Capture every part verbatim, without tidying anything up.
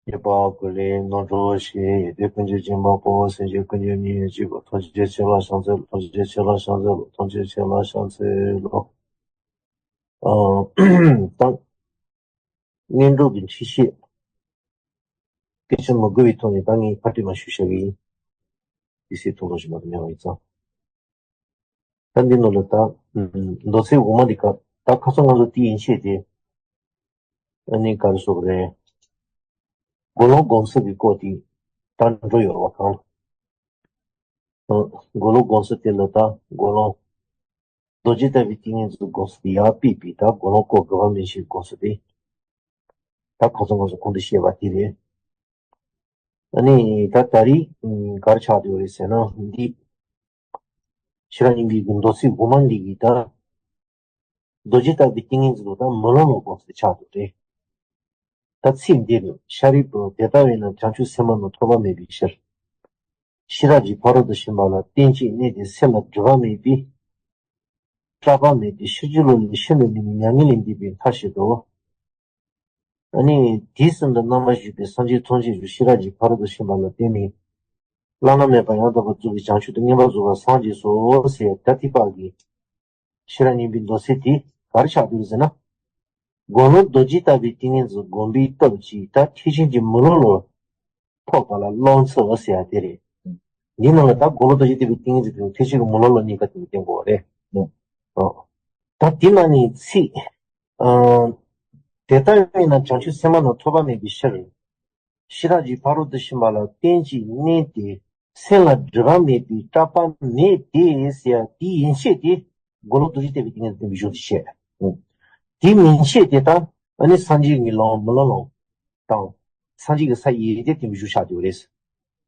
ཉེས་པ་ཀུན་ལས་རྣམ་གྲོལ་ཞིང་། ཡོན་ཏན་ཀུན་གྱི་སྦྱིན་པ་པོ། སེམས་ཅན་ཀུན་གྱི་སྙིང་རྗེ་པོ། ཐམས་ཅད་ཆོས་ལ་ཕྱག་འཚལ་ལོ། ཐམས་ཅད་ཆོས་ལ་ཕྱག་འཚལ་ལོ། ཐམས་ཅད་ཆོས་ལ་ཕྱག་འཚལ་ལོ། ཨ། ད་སྔོན་འགྲོ་གི་འཁྲིད་བཤད་སྐད་ཆ་མ་དགོས་པའི་ཐོག་ནས་ད་ངས་ཕར་དྲི་མ་ཞུ་བྱ་གི་ཡིན། དེ་སྲིད་ཐུགས་ལ་ཞུ་མ་ཐུབ་ཉག་ཡིན་ཙང་། ད་འདི་ནང་ལ་ད་མདོ་ཚིག་འོག་མ་འདི་ག་ད་ཁ་སང་ང་ཚོ་དེ་ཡན་ཆད་དེ། ཨ་ནི་ག་རེ་ཟེར་དགོས་རེད། དགེ་སློང་སྒོམ་ས་གི་སྐོར་དེ་ད་འགྲོ་ཡོད་རེད་བ་གང་ལ། ཨ། དགེ་སློང་སྒོམ་ས་དེ་ལ་ད་དགེ་སློང་རྡོ་རྗེ་ལྟ་བུའི་ཏིང་ངེ་འཛིན་སྒོམ་ས་དེ་ཡར་ཕུད་པའི་ད་དགེ་སློང་སྐོར་དགུ་པ་མན་ཆད་སྒོམ་ས་དེ། ད་ཁ་སང་ང་ཚོ་གོང་དུ་བཤད་པ་དེ་རེད། ཨ་ནི་ད་ད་རེས་ག་རེ་ཆགས་བསྡད་ཡོད་རེད་ཟེར་ན། འདི་ཤེས་རབ་སྙིང་པོའི་མདོ་ཚིག་འོག་མ་འདི་གི་ད་རྡོ་རྗེ་ལྟ་བུའི་ཏིང་ངེ་འཛིན་ལ་ད་མི་སློབ་ལ་སྒོམ་ས་ཆགས་འདུག་རེད། ད་ཚིག་འདི་རུ་ཤཱ་རིའི་བུ། དེ་ལྟ་བས་ན་བྱང་ཆུབ་སེམས་དཔའ་རྣམས་ཐོབ་པ་མེད་པའི་ཕྱིར། ཤེས་རབ་ཀྱི་ཕ་རོལ་ཏུ་ཕྱིན་པ་ལ་རྟེན་ཅིང་གནས་ཏེ། སེམས་ལ་སྒྲིབ་པ་མེད་པས་སྐྲག་པ་མེད་དེ། ཕྱིན་ཅི་ལོག་ལས་ཕྱིར་མི་ལྡང་བའི་མྱ་ངན་ལས་འདས་པའི་མཐར་ཕྱིན་ཏོ། ཨ་ནི་དུས་གསུམ་དུ་རྣམ་པར་བཞུགས་པའི་སངས་རྒྱས་ཐམས་ཅད་ཀྱང་ཤེས་རབ་ཀྱི་ཕ་རོལ་ཏུ་ཕྱིན་པ་ལ་བརྟེན་ནས་བླ་ན་མེད་པ་ཡང་དག་པར་རྫོགས་པའི་བྱང་ཆུབ་ཏུ་མངོན་པར་རྫོགས་པར་སངས་རྒྱས་སོ་ཟེར་ད་ཐེག་པ་གི་ཤེས་རབ་སྙིང་པོའི་མདོ་ཚིག་དེ་ག་རེ་ཆགས་འདུག་ཟེར་ན། དགེ་སློང་རྡོ་རྗེ་ལྟ་བུའི་ཏིང་ངེ་འཛིན་སྒོམ་པའི་སྟོབས་ཀྱིས་ད་ཐེག་ཆེན་གྱི་མི་སློབ་ལ་ཐོབ་པ་ལ་སློབ་ཚུལ་ཟེར་ཡ་དེ་རེད། འདི་ནང་ལ་ད་དགེ་སློང་རྡོ་རྗེ་ལྟ་བུའི་ཏིང་ངེ་འཛིན་དེ་ཐེག་ཆེན་གྱི་མི་སློབ་ལ་གཉིས་ཀ་དེ་བསྟན་དགོས་པ་རེད། ཨོ། ད་དེ་ནང་ནས་ཚིག་ཨ། དེ་ལྟ་བས་ན་བྱང་ཆུབ་སེམས་དཔའ་རྣམས་ཐོབ་པ་མེད་པའི་ཕྱིར། ཤེས་རབ་ཀྱི་ཕ་རོལ་ཏུ་ཕྱིན་པ་ལ་རྟེན་ཅིང་གནས་ཏེ། སེམས་ལ་སྒྲིབ་པ་མེད་པས་སྐྲག་པ་མེད་དེ་ཟེར་ཡ་དེ་ཡན་ཆད་དེ་དགེ་སློང་རྡོ་རྗེ་ལྟ་བུའི་ཏིང་ངེ་འཛིན་བསྟན་པའི་གཞུང་དེ་བཤད། དེ་མན་ཆད་དེ་ད་ཨ་ནི་སངས་རྒྱས་ཀྱི་ལམ་མི་སློབ་ལམ་དང་སངས་རྒྱས་ཀྱི་ས་ཡི་ཡེ་དེ་བསྟན་པའི་གཞུང་ཆགས་ཡོད་རེད།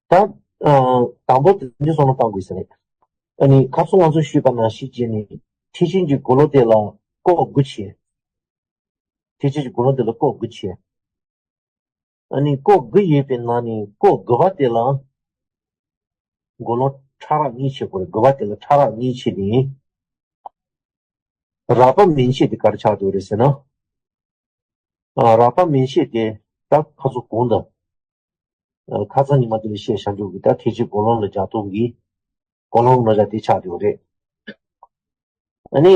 ད་ཨ་དང་པོ་དེ་འདི་བསམ་བློ་བཏང་དགོས་ཟེར་རེད། ཨ་ནི་ཁ་སང་ང་ཚོས་ཞུས་པ་ནང་བཞིན་བྱས་ནས་ཐེག་ཆེན་གྱི་དགེ་སློང་དེ་ལ་སྐོར་དགུ་བྱས། ཐེག་ཆེན་གྱི་དགེ་སློང་དེ་ལ་སྐོར་དགུ་བྱས། ཨ་ནི་སྐོར་དགུ་ཡོད་པའི་ནང་ནས་སྐོར་དགུ་པ་དེ་ལ་དགེ་སློང་ཕྲ་རགས་གཉིས་བྱེད་དགོས་རེད། དགུ་པ་དེ་ལ་ཕྲ་རགས་གཉིས་བྱེད་དེ། རགས་པ་མན་ཆད་དེ་ག་རེ་ཆགས་འདུག་རེད་ཟེར་ན། ཨ། རགས་པ་མན་ཆད་དེ་ད་ཁ་སང་གོང་དུ་ཨ་ཁ་སང་ཉི་མ་དེ་ལ་བཤད་བཞག་འདུག་གི་ད་ཐེག་ཆེན་དགེ་སློང་ལ་སྦྱར་སྟངས་ཀྱི་དགེ་སློང་ལ་སྦྱར་དེ་ཆགས་འདུག་རེད། ཨ་ནི་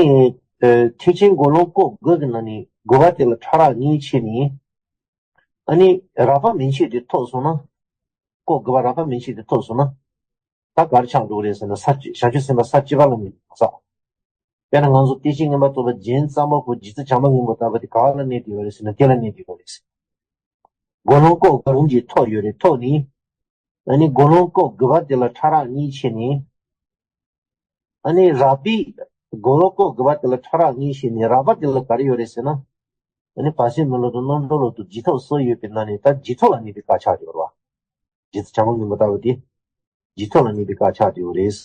ཨ་ཐེག་ཆེན་དགེ་སློང་སྐོར་དགུ་གི་ནང་ནས་དགུ་པ་དེ་ལ་ཕྲ་རགས་གཉིས་ཕྱེ་ནས། ཨ་ནི་རགས་པ་མན་ཆད་དེ་ཐོབ་སོང་ན། སྐོར་དགུ་པ་རགས་པ་མན་ཆད་དེ་ཐོབ་སོང་ན། ད་ག་རེ་ཆགས་འགྲོ་གི་རེད་ཟེར་ན་ས་བཅུ་བྱང་ཆུབ་སེམས་དཔའ་ས་བཅུ་པ་ལ་གནས་འགྲོ་ས། དཔེར་ན་ང་ཚོ་བསྟན་བཅོས་མངོན་པར་རྟོགས་པ་རྒྱན་རྩ་བ་པོ་རྗེ་བཙུན་བྱམས་པ་མགོན་པོ་ལྟ་བུ་དེ་ག་པ་ལ་གནས་བསྡད་ཡོད་རེད་ཟེར་ན་དེ་ལ་གནས་བསྡད་ཡོད་རེད། དགེ་སློང་སྐོར་དགུ་རིམ་གྱིས་ཐོབ་ཡོད་རེད། ཐོབ་ནས། ཨ་ནི་དགེ་སློང་སྐོར་དགུ་པ་དེ་ལ་ཕྲ་རགས་གཉིས་ཕྱེ་ནས། ཨ་ནི་རགས་པའི་དགེ་སློང་སྐོར་དགུ་པ་དེ་ལ་ཕྲ་རགས་གཉིས་ཕྱེ་ནས་རགས་པ་དེ་ལ་ག་རེ་ཡོད་རེད་ཟེར་ན། ཨ་ནི་བར་ཆད་མེད་ལམ་དང་རྣམ་གྲོལ་ལམ་དང་རྗེས་ཐོབ་སོགས་ཡོད་པའི་ནང་ནས་ད་རྗེས་ཐོབ་ལ་གནས་པའི་སྐབས་ཆགས་ཡོད་རེད་བ། རྗེ་བཙུན་བྱམས་པ་མགོན་པོ་ལྟ་བུ་དེ་རྗེས་ཐོབ་ལ་གནས་པའི་སྐབས་ཆགས་ཡོད་རེད།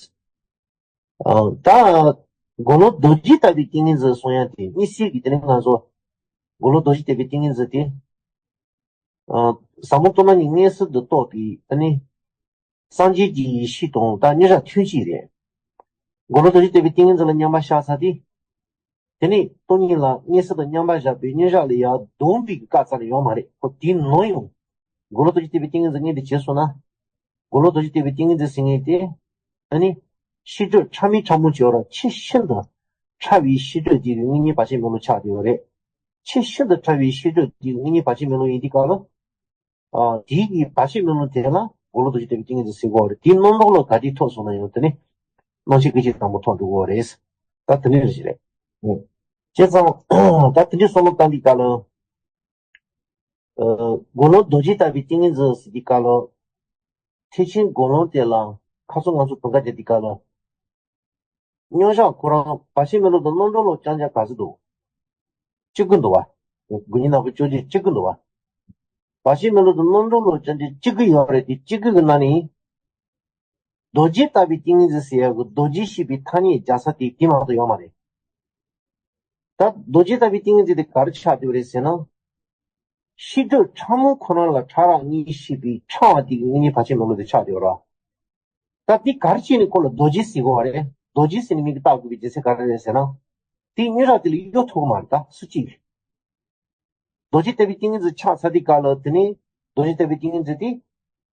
ཨ། ད་དགེ་སློང་རྡོ་རྗེ་ལྟ་བུའི་ཏིང་ངེ་འཛིན་གསུང་ཡ་དེ་དམིགས་བསལ་གྱི་དེ་ནི་ང་ཚོ་དགེ་སློང་རྡོ་རྗེ་ལྟ་བུའི་ཏིང་ངེ་འཛིན་དེ། ཨ། ཟབ་མོ་སྟོང་པ་ཉིད་མངོན་སུམ་དུ་རྟོགས་པའི་ཨ་ནི་སངས་རྒྱས་ཀྱི་ཡེ་ཤེས་དང་ད་མཉམ་བཞག་ཐུན་གཅིག་རེད། དགེ་སློང་རྡོ་རྗེ་ལྟ་བུའི་ཏིང་ངེ་འཛིན་ལ་མཉམ་པར་བཞག་ས་དེ། དེ་ནས་སྟོང་ཉིད་ལ་མངོན་སུམ་དུ་མཉམ་པར་བཞག་པའི་མཉམ་བཞག་ལ་ཡར་ལྡང་བའི་སྐབས་རྩ་ནས་ཡོད་མ་རེད། ཁོ་དེའི་ནང་ཡང་དགེ་སློང་རྡོ་རྗེ་ལྟ་བུའི་ཏིང་ངེ་འཛིན་མངོན་དུ་བྱས་སོང་ན། དགེ་སློང་རྡོ་རྗེ་ལྟ་བུའི་ཏིང་ངེ་འཛིན་ཟེར་མཁན་དེ། ཨ་ནི། ཤེས་སྒྲིབ་ཕྲ་མོའི་ཕྲ་མོ་བྱས་པ་ར་ཆེས་ཤིན་ཏུ་ཕྲ་བའི་ཤེས་སྒྲིབ་དེ་གི་དངོས་གཉེན་བར་ཆད་མེད་ལམ་ཆགས་བསྡད་ཡོད་རེད། ཆེས་ཤིན་ཏུ་ཕྲ་བའི་ཤེས་སྒྲིབ་དེ་གི་དངོས་གཉེན་བར་ཆད་མེད་ལམ་ཡིན་དུས་སྐབས་ལ། ཨ། དེའི་གི་བར་ཆད་མེད་ལམ་དེ་ལ་དགེ་སློང་རྡོ་རྗེ་ལྟ་བུའི་ཏིང་ངེ་འཛིན་ཟེར་གོ་རེད། དེའི་རྣམ་གྲོལ་ལམ་ག་དུས་ཐོབ་སོང་ན་ཡང་དེ་ནི་སྣང་མཆེད་སྐད་ཅིག་དང་པོ་ཐོབ་འགྲོ་གི་རེད། ད་དེ་ནི་རེད་རེད། ཨུ། བྱས་ཙང་ད་དེ་འདྲའི་བསམ་བློ་བཏང་དུས་སྐབས་ལ། ཨ། དགེ་སློང་རྡོ་རྗེ་ལྟ་བུའི་ཏིང་ངེ་འཛིན་ཟེར་དུས་སྐབས་ལ། ཐེག་ཆེན་དགེ་སློང་དེ་ལ་ཁ་སང་ང་ཚོ་བུམ་ཁ་བརྒྱབ་དུས་སྐབས་ལ། མཉམ་བཞག་ཁོ་རང་བར་ཆད་མེད་ལམ་དང་རྣམ་གྲོལ་ལམ་རྐྱང་རྐྱང་ག་ཚོད་འདུག་གཅིག་དགུ་འདུག་བ། དགུ་ཉིས་ནག་པོ་བཅོ་བརྒྱད་གཅིག་དགུ་འདུག་བ། བར་ཆད་མེད་ལམ་དང་རྣམ་གྲོལ་ལམ་རྐྱང་རྐྱང་གཅིག་དགུ་ཡོད་རེད་དེ་གཅིག་དགུ་གི་ནང་ནས། རྡོ་རྗེ་ལྟ་བུའི་ཏིང་ངེ་འཛིན་ཟེར་ཡག་གི་རྡོ་རྗེ་ཞེས་པའི་ཐ་སྙད་སྦྱར་ས་དེ་དེ་མ་གཏོགས་ཡོད་མ་རེད། ད་རྡོ་རྗེ་ལྟ་བུའི་ཏིང་ངེ་འཛིན་དེ་ག་རེ་ཆགས་བསྡད་པ་རེད་ཟེར་ན། ཤེས་སྒྲིབ་ཕྲ་མོ་ཁོ་རང་ལ་ཕྲ་རགས་གཉིས་ཤེས་པའི་ཕྲ་བ་དེ་གི་དངོས་གཉེན་བར་ཆད་མེད་ལམ་དེ་ཆགས་བསྡད་པ་རེད། ད་དེ་ག་རེ་བྱས་ནས་ཁོ་ལ་རྡོ་རྗེ་ཟེར་དགོས་པ་རེད། རྡོ་རྗེ་ཟེར་ནས་མིང་གི་བཏགས་དགོས་པའི་རྒྱུ་མཚན་ག་རེ་རེད་ཟེར་ན། དེ་མཉམ་བཞག་དེ་ལ་གཡོལ་ཐུབ་ཀྱི་མ་རེད། ད་སུ་གཅིག་རྡོ་རྗེ་ལྟ་བུའི་ཏིང་ངེ་འཛིན་ཆགས་ཚར་དུས་སྐབས་ལ་དེ་ནས། རྡོ་རྗེ་ལྟ་བུའི་ཏིང་ངེ་འཛིན་དེ་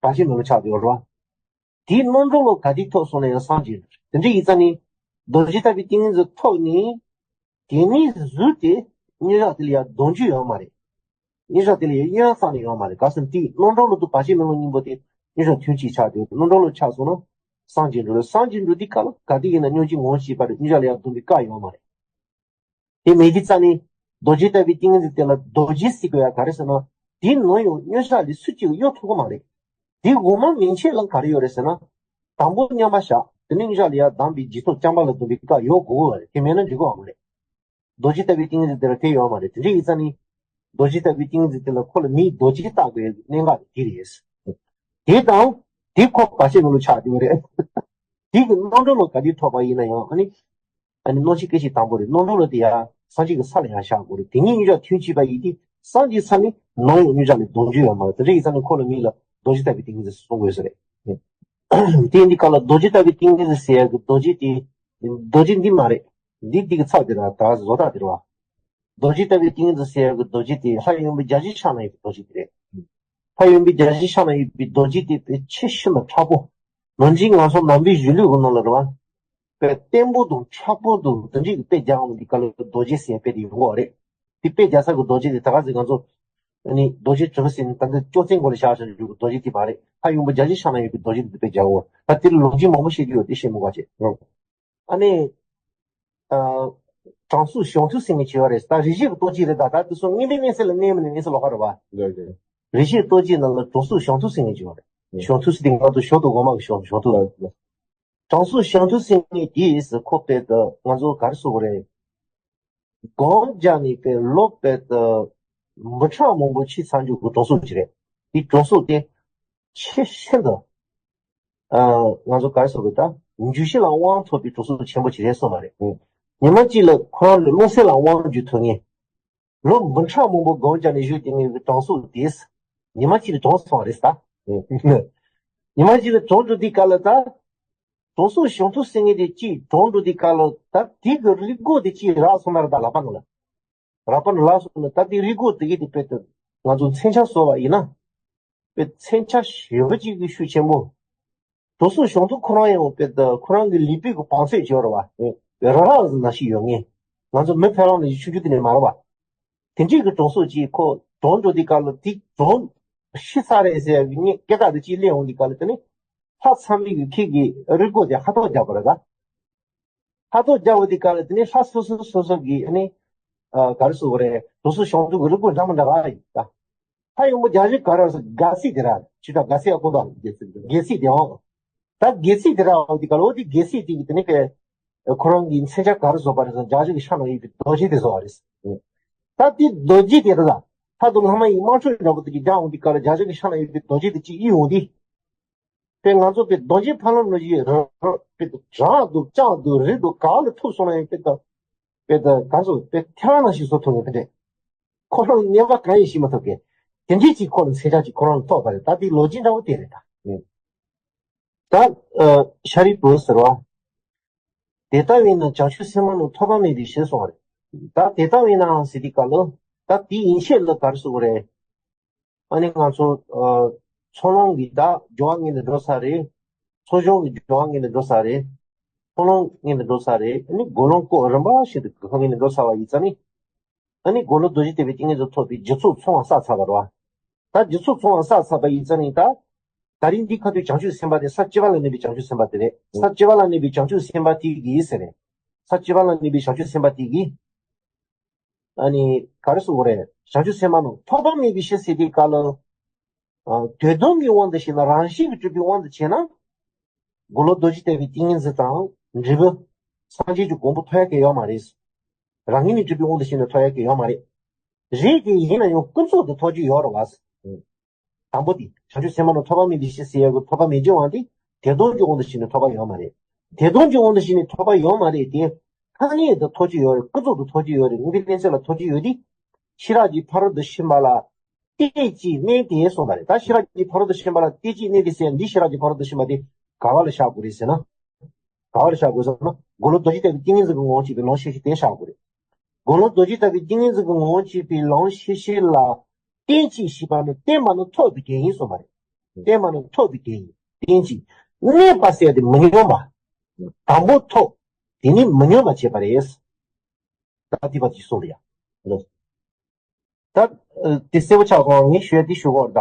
བར་ཆད་མེད་པ་ཆགས་ཡོད་རེད་བ། དེའི་རྣམ་གྲོལ་ལ་ག་དུས་ཐོབ་སོང་ན་ཡང་སངས་རྒྱས་འགྲོ། དེ་འདྲ་ཡིན་ཙང་ནི་རྡོ་རྗེ་ལྟ་བུའི་ཏིང་ངེ་འཛིན་ཐོབ་ནས་དེ་ནས་གཟུགས་དེ་མཉམ་བཞག་དེ་ལ་ཡང་གདོང་འགྱུར་ཡོད་མ་རེད། མཉམ་བཞག་དེ་ལ་ཡང་གཡེང་ས་ནས་ཡོད་མ་རེད། ག་ཟེར་ན་དེའི་རྣམ་གྲོལ་ལ་དུ་བར་ཆད་མེད་པ་གཉིས་པོ་དེ་མཉམ་བཞག་དོན་གཅིག་ཆགས་ཏེ་རྣམ་གྲོལ་ལ་ཆགས་སོང་ན་སངས་རྒྱས་འགྲོ་རེད། སངས་རྒྱས་འགྲོ་དུས་སྐབས་ལ་ག་དུས་ཡིན་ན་མཉམ་གཅིག་ངང་གཅིག་པ་རེད། མཉམ་བཞག་ལ་ཡང་གདོང་འགྱུར་བཀག་ཡོད་མ་རེད། དེ་མེད་དུས་ཙ་ནི་རྡོ་རྗེ་ལྟ་བུའི་ཏིང་ངེ་འཛིན་དེ་ལ་རྡོ་རྗེ་ཟེར་དགོས་ཡ་ག་རེ་ཟེར་ན། དེའི་ནང་ཡང་མཉམ་བཞག་ལས་སུ་གཅིག་གཡོ་ཐུབ་ཀྱི་མ་རེད། དེའི་འོག་མ་མན་ཆད་ལ་ག་རེ་ཡོད་རེད་ཟེར་ན། དང་པོ་མཉམ་པར་བཞག་དེ་ནས་མཉམ་བཞག་ལ་ཡང་གདམས་པའི་རྗེས་ཐོབ་རྐྱང་པ་ལ་གདོང་འགྱུར་བཀག་ཡོད་དགོས་ཀྱི་རེད། དེ་མེད་ན་འགྲིག་གི་མ་རེད། རྡོ་རྗེ་ལྟ་བུའི་ཏིང་ངེ་འཛིན་དེ་ལ་དེ་ཡོད་མ་རེད། དེ་འདྲ་ཡིན་ཙ་ནི། རྡོ་རྗེ་ལྟ་བུའི་ཏིང་ངེ་འཛིན་དེ་ལ་ཁོ་ལ་མིང་རྡོ་རྗེ་བཏགས་པའི་གནད་འགག་དེ་རེད། དེ་དང་། དེ་ཁོ་བར་ཆད་མེད་པ་ཆགས་ཡོད་རེད། དེ་གི་རྣམ་གྲོལ་ལ་ག་དུས་ཐོབ་པ་ཡིན་ན་ཡང་ཨ་ནི། ཨ་ནི་སྣང་མཆེད་སྐད་ཅིག་དང་པོ་རེད། རྣམ་གྲོལ་ལ་དེ་ཡང་སངས་རྒྱས་ཀྱི་ས་ལ་ཡང་བཞག་དགོས་རེད། དེ་གཉིས་མཉམ་བཞག་དོན་གཅིག་པ་ཡིན་དུས་སངས་རྒྱས་ས་ནི་ནང་ཡང་མཉམ་བཞག་ལས་གདོང་འགྱུར་ཡོད་མ་རེད། དེ་འདྲ་ཡིན་ཙ་ནི་ཁོ་ལ་མིང་ལ་རྡོ་རྗེ་ལྟ་བུའི་ཏིང་ངེ་འཛིན་གསུང་དགོས་ས་རེད། དེ་འདི་ག་ལ་རྡོ་རྗེ་ལྟ་བུའི་ཏིང་ངེ་འཛིན་ཟེར་ཡག་གི་རྡོ་རྗེ་དེ། རྡོ་རྗེ་འདི་མ་རེད། འདི་འདི་གི་ཚབ་དེ་ར་ད་བཟོ་ལྟ་དེ་རེད་བ། རྡོ་རྗེ་ལྟ་བུའི་ཏིང་ངེ་འཛིན་ཟེར་ཡག་གི་རྡོ་རྗེ་དེ་ལྷ་ཡུམ་བུ་བརྒྱ་བཞིའི་ཕྱག་ན་ཡོད་པའི་རྡོ་རྗེ་དེ་རེད། ལྷ་ཡུམ་བུ་བརྒྱ་བཞིའི་ཕྱག་ན་ཡོད་པའི་རྡོ་རྗེ་དེ་དཔེ་ཆེས་ཤིན་ཏུ་མཁྲེགས་པོ། ནང་བཞིན་ང་ཚོ་ནང་པའི་གཞུང་ལུགས་ཀྱི་ནང་ལ་རེད་བ། དཔེ་བརྟན་པོ་དང་མཁྲེགས་པོ་དང་དེ་འདྲའི་གི་དཔེ་རྒྱག་འོང་དུས་སྐབས་ལ་རྡོ་རྗེ་ཟེར་དཔེ་དེ་ཡོང་གི་རེད། དེ་དཔེ་རྒྱག་ས་གི་རྡོ་རྗེ་དེ་ད་ག་ཟེ་ང་ཚོ། ཨ་ནི་རྡོ་རྗེ་དྲིལ་བུ་ཟེར་ནས་ད་ལྟ་ཅོག་ཙེའི་མགོ་ལ་བཞག་བཞག་འཇུག་གི་རྡོ་རྗེ་དེ་མ་རེད། ལྷ་ཡུམ་བུ་བརྒྱ་བཞིའི་ཕྱག་ན་ཡོད་པའི་རྡོ་རྗེ་དེ་དཔེ་རྒྱག་འོང་། ད་དེ་ལ་ལོ་རྒྱུས་མང་པོ་བཤད་རྒྱུ་ཡོད་དེ་བཤད་མི་དགོས་བྱས། ཨ་ནི། ཨ། དྲང་སྲོང་ཞང་ཐུ་ཟེར་མཁན་ཅིག་ཡོད་རེད། ད་རིག་བྱེད་ཀྱི་ལྟོ་ཆས་རེད། ད་ད་དེ་ཚོ་དངོས་པོའི་གནས་ཚད་ལ་གནས་མིན་ནི་གནས་ཚད་ལོགས་ཀ་རེད་བ། རིག་བྱེད་ཀྱི་ལྟོ་ཆས་ནང་ལ་དྲང་སྲོང་ཞང་ཐུ་ཟེར་མཁན་ཅིག་ཡོད་རེད། ཞང་ཐུ་ཟེར་དེ་ང་ཚོ་ཞོ་དང་འོ་མ་གི་ཞོ་ཞང་ཐུ་ལ། དྲང་སྲོང་ཞང་ཐུ་ཟེར་མཁན་དེས་ཁོ་དཔེ་ད་ང་ཚོ་ག་རེ་ཟེར་དགོས་རེད། སྒོམ་རྒྱག་ནས་དཔེ་ལོ་དཔེ་ད་འབུམ་ཕྲག་མང་པོ་ཕྱིན་ཚར་རྒྱུ་གི་དྲང་སྲོང་ཅིག་རེད། དེ་དྲང་སྲོང་དེ་ཆེས་ཤིན་ཏུ། ཨ། ང་ཚོ་ག་རེ་ཟེར་དགོས་ད། འཇུག་གཞི་ལ་དབང་ཐོབ་པའི་གྲོགས་སུ་ཆེན་པོ་ཅིག་རེད་གསུངས་པ་རེད། ཉི་མ་གཅིག་ལ་ཁོ་རང་ལ་རླུང་སེམས་ལ་དབང་བསྒྱུར་ཐུབ་མཁན། ལོ་འབུམ་ཕྲག་མང་པོ་སྒོམ་རྒྱག་ནས་བཞུགས་བསྡད་མཁན་གྱི་དྲང་སྲོང་དེས། ཉི་མ་གཅིག་ལ་གྲོངས་སོང་བ་རེད་ད། ཉི་མ་གཅིག་ལ་གྲོངས་འགྲོ་དུས་སྐབས་ལ་ད། དྲང་སྲོང་ཞང་ཐུ་ཟེར་མཁན་དེ་གཅིག་གྲོངས་འགྲོ་དུས་སྐབས་ལ་ད་དེ་གི་རིལ་སྒོ་དེ་གཅིག་རག་སོང་ན་ར་ད་ལག་པ་ནང་ལ། རག་པ་ནང་ལགས་སོང་ན་ད་དེ་རིལ་སྒོ་དེ་གི་དེ་དཔེ་དེ་ང་ཚོ་མཚོན་ཆ་བཟོ་བ་ཡིན་ན། དཔེ་མཚོན་ཆ་ཞེ་པོ་ཅིག་གི་ཤུགས་ཆེན་པོ། དྲང་སྲོང་ཞང་ཐུ་ཁོ་རང་ཡང་དཔེ་དེ་ཁོ་རང་གི་ལུས་པོའི་གི་བང་མཛོད་ཅིག་ཡོད་རེད་བ། ར་ར་ཟེར་ནང་བཞིན་ཡོད་ངེས། ང་ཚོ་མི་ཕལ་བ་ནང་བཞིན་ཆུང་ཆུང་དེ་ནས་མ་རེད་བ། དེ་འདྲའི་གི་དྲང་སྲོང་ཅིག་ཁོ་གྲོངས་འགྲོ་དུས་སྐབས་ལ་དེ་གྲོངས་ཤི་ཚར་རེད་ཟེར་བའི་སྐད་གྲགས་དེ་ཅིག་སླེབས་འོང་དུས་སྐབས་ལ་དེ་ནི། ལྷ་ཚངས་པའི་གི་ཁྱེད་ཀྱི་རིལ་སྒོ་དེ་ཕར་ཐོག་བརྒྱབ་པ་རེད་ད། ཕར་ཐོག་བརྒྱབ་པ་དེ་ག་ལ་དེ་ནས་ལྷ་སོ་སོ་སོ་སོ་གི་ཨ་ནི། ཨ། ག་རེ་ཟེར་དགོས་རེད། དྲང་སྲོང་ཞང་ཐུ་གི་རིལ་སྒོ་འདྲ་མི་འདྲ་རག་ཡོད་ད། ལྷ་ཡུམ་བུ་བརྒྱ་བཞི་ག་རེ་ཟེར་དགེ་ཚུལ་དེ་ར་ཅི་ད་དགེ་ཚུལ་ཨ་ཁུ་ད། དགེ་ཚུལ་དེ་འོང་། ད་དགེ་ཚུལ་དེ་ར་འོང་དེ་ག་ལ་འོ་དེ་དགེ་ཚུལ་དེ་གི་དེ་ནས་ཁོ་རང་གི་མཚོན་ཆ་ག་རེ་བཟོ་བ་རེད་ཟེར་ན་བརྒྱ་བཞི་གི་ཕྱག་ན་ཡོད་པའི་རྡོ་རྗེ་དེ་བཟོ་བ་རེད། ད་དེ་རྡོ་རྗེ་དེ་རེད་ད། ད་དུང་ལྷ་མ་ཡིན་དམག་འཁྲུག་འདྲ་པོ་དེ་གི་རྒྱག་འོང་དེ་ག་ལ་བརྒྱ་བཞི་གི་ཕྱག་ན་ཡོད་པའི་རྡོ་རྗེ་དེ་གཅིག་ཡིད་འོང་དེ། དཔེ་ང་ཚོ་དཔེ་རྡོ་རྗེ་ཕ་ལམ་ལོ་ཡི་ར་ར་དཔེ་དུ་གྲགས་འདུག་ལྕགས་འདུག་རི་འདུག་ག་ལ་ཐུག་སོང་ན་ཡང་དཔེ་དུ་དཔེ་དུ་ག་ཚོད་དཔེ་ཐལ་བ་ནང་བཞིན་བཟོ་ཐུབ་ངེས་དེ་འདྲས། ཁོ་རང་རྙེད་པ་གང་ཡིན་ཤེས་མ་ཐུབ་མཁན། དེ་འདྲས་ཅིག་ཁོ་ལ་མཚོན་ཆ་ཅིག་ཁོ་རང་ལ་ཐོབ་པ་རེད། ད་དེའི་ལོ་རྒྱུས་འདྲ་བོ་དེ་རེད་ད། ད་ཨ་ཤཱ་རིའི་བུ་ཟེར་བ། དེ་ལྟ་བས་ན་བྱང་ཆུབ་སེམས་དཔའ་རྣམས་ཐོབ་པ་མེད་པའི་ཕྱིར་གསུངས་པ་རེད། ད་དེ་ལྟ་བས་ན་ཟེར་དུས་སྐབས་ལ་ད་དེའི་ཡན་ཆད་ལ་ག་རེ་ཟེར་དགོས་རེད། ཨ་ནི་ང་ཚོ་ཨ་ཚོགས་ལམ་གྱི་ད་སྦྱོར་བ་ངན་ནས་འགྲོ་ས་རེད། ཚོགས་སྦྱོར་གྱི་སྦྱོར་བ་ངན་ནས་འགྲོ་ས་རེད། ཚོགས་ལམ་ངན་ནས་འགྲོ་ས་རེད། ཨ་ནི་སྒོམ་ལམ་སྐོར་རིམ་པ་བཞིན་དུ་སྒོམ་ལམ་ངན་ནས་འགྲོ་ཚར་བ་ཡིན་ཙང་ནི། ཨ་ནི་སྒོམ་ལམ་རྡོ་རྗེ་ལྟ་བུའི་ཏིང་ངེ་འཛིན་ཐོབ་པའི་རྒྱུ་ཚོགས་ཚང་བ་བསགས་ཚར་བ་རེད་བ། ད་རྒྱུ་ཚོགས་ཚང་བ་བསགས་ཚར་བ་ཡིན་ཙང་ནི་ད། ད་རིང་འདི་ཁ་ཐུག་བྱང་ཆུབ་སེམས་དཔའ་དེ་ས་བཅུ་པ་ལ་གནས་པའི་བྱང་ཆུབ་སེམས་དཔའ་དེ་རེད། ས་བཅུ་པ་ལ་གནས་པའི་བྱང་ཆུབ་སེམས་དཔའ་དེ་གིས་ཟེར་རེད། ས་བཅུ་པ་ལ་གནས་པའི་བྱང་ཆུབ་སེམས་དཔའ་དེ་གིས། ཨ་ནི་ག་རེ་ཟེར་དགོས་རེད། བྱང་ཆུབ་སེམས་དཔའ་རྣམས་ཐོབ་པ་མེད་པའི་ཕྱིར་ཟེར་དུས་སྐབས་ལ། ཨ། དོན་དམ་གྱི་དབང་དུ་བྱས་ན་རང་བཞིན་གྱིས་གྲུབ་པའི་དབང་དུ་བྱས་ན། སྒོམ་ལམ་རྡོ་རྗེ་ལྟ་བུའི་ཏིང་ངེ་འཛིན་དང་འབྲས་བུ། སངས་རྒྱས་ཀྱི་གོ་འཕང་ཐོབ་ཡག་གི་ཡོད་མ་རེད། རང་ངོས་ནས་གྲུབ་པའི་དབང་དུ་བྱས་ན་ཐོབ་ཡག་གི་ཡོད་མ་རེད། རེད་དེ་ཡིན་ན་ཡང་ཀུན་རྫོབ་ཏུ་ཐོབ་རྒྱུ་ཡོད་རེད་བ། དང་པོ་དེ་བྱང་ཆུབ་སེམས་དཔའ་རྣམས་ཐོབ་པ་མེད་པའི་ཕྱིར་ཟེར་ཡག་གི་ཐོབ་པ་མེད་རྒྱུའི་དབང་དེ། དོན་དམ་གྱི་དབང་དུ་བྱས་ནས་ཐོབ་པ་ཡོད་མ་རེད། དོན་དམ་གྱི་དབང་དུ་བྱས་ནས་ཐོབ་པ་ཡོད་མ་རེད་དེ། ཐ་སྙད་དུ་ཐོབ་ཀྱི་ཡོད་རེད། ཀུན་རྫོབ་ཏུ་ཐོབ་ཀྱི་ཡོད་རེད། དངོས་པོའི་གནས་ཚད་ལ་ཐོབ་ཀྱི་ཡོད་དེ། ཤེས་རབ་ཀྱི་ཕ་རོལ་ཏུ་ཕྱིན་པ་ལ་སྐྱེས་ཀྱི་གནས་དེ་གསུངས་པ་རེད། ད་ཤེས་རབ་ཀྱི་ཕ་རོལ་ཏུ་ཕྱིན་པ་ལ་སྐྱེས་ཀྱི་གནས་དེ་ཟེར་འདི་ཤེས་རབ་ཀྱི་ཕ་རོལ་ཏུ་ཕྱིན་པ་དེ་ག་བ་ལ་བཞག་དགོས་རེད་ཟེར་ན། ག་བ་ལ་བཞག་དགོས་ཟེར་ན། སྒོམ་ལམ་རྡོ་རྗེ་ལྟ་བུའི་ཏིང་ངེ་འཛིན་གྱི་ངོ་བོ་གཅིག་པའི་ལམ་ཤེས་བྱེད་དེ་བཞག་དགོས་རེད། སྒོམ་ལམ་རྡོ་རྗེ་ལྟ་བུའི་ཏིང་ངེ་འཛིན་གྱི་ངོ་བོ་གཅིག་པའི་ལམ་ཤེས་བྱེད་ལ། རྟེན་ཅིང་ཞེས་པ་ནི་བརྟེན་པ་ནི་ཐོབ་པའི་རྒྱན་ཡིན་གསུངས་པ་རེད། བརྟེན་པ་ནི་ཐོབ་པའི་རྒྱན་ཡིན། རྟེན་ཅིང་གནས་པ་ཟེར་ཡ་དེ་མི་སྙོམས་པ། དང་པོ་ཐོབ། དེ་ནི་མི་སྙོམས་པ་བྱེད་པ་རེད། ད་དེ་བ་ཅིག་གསུངས་རེད་ཡ། ད་དེ་གསལ་པོ་ཆགས་སོང་། ངས་ཞུ་ཡ་དེ་ཞུ་གོ་ར། ད་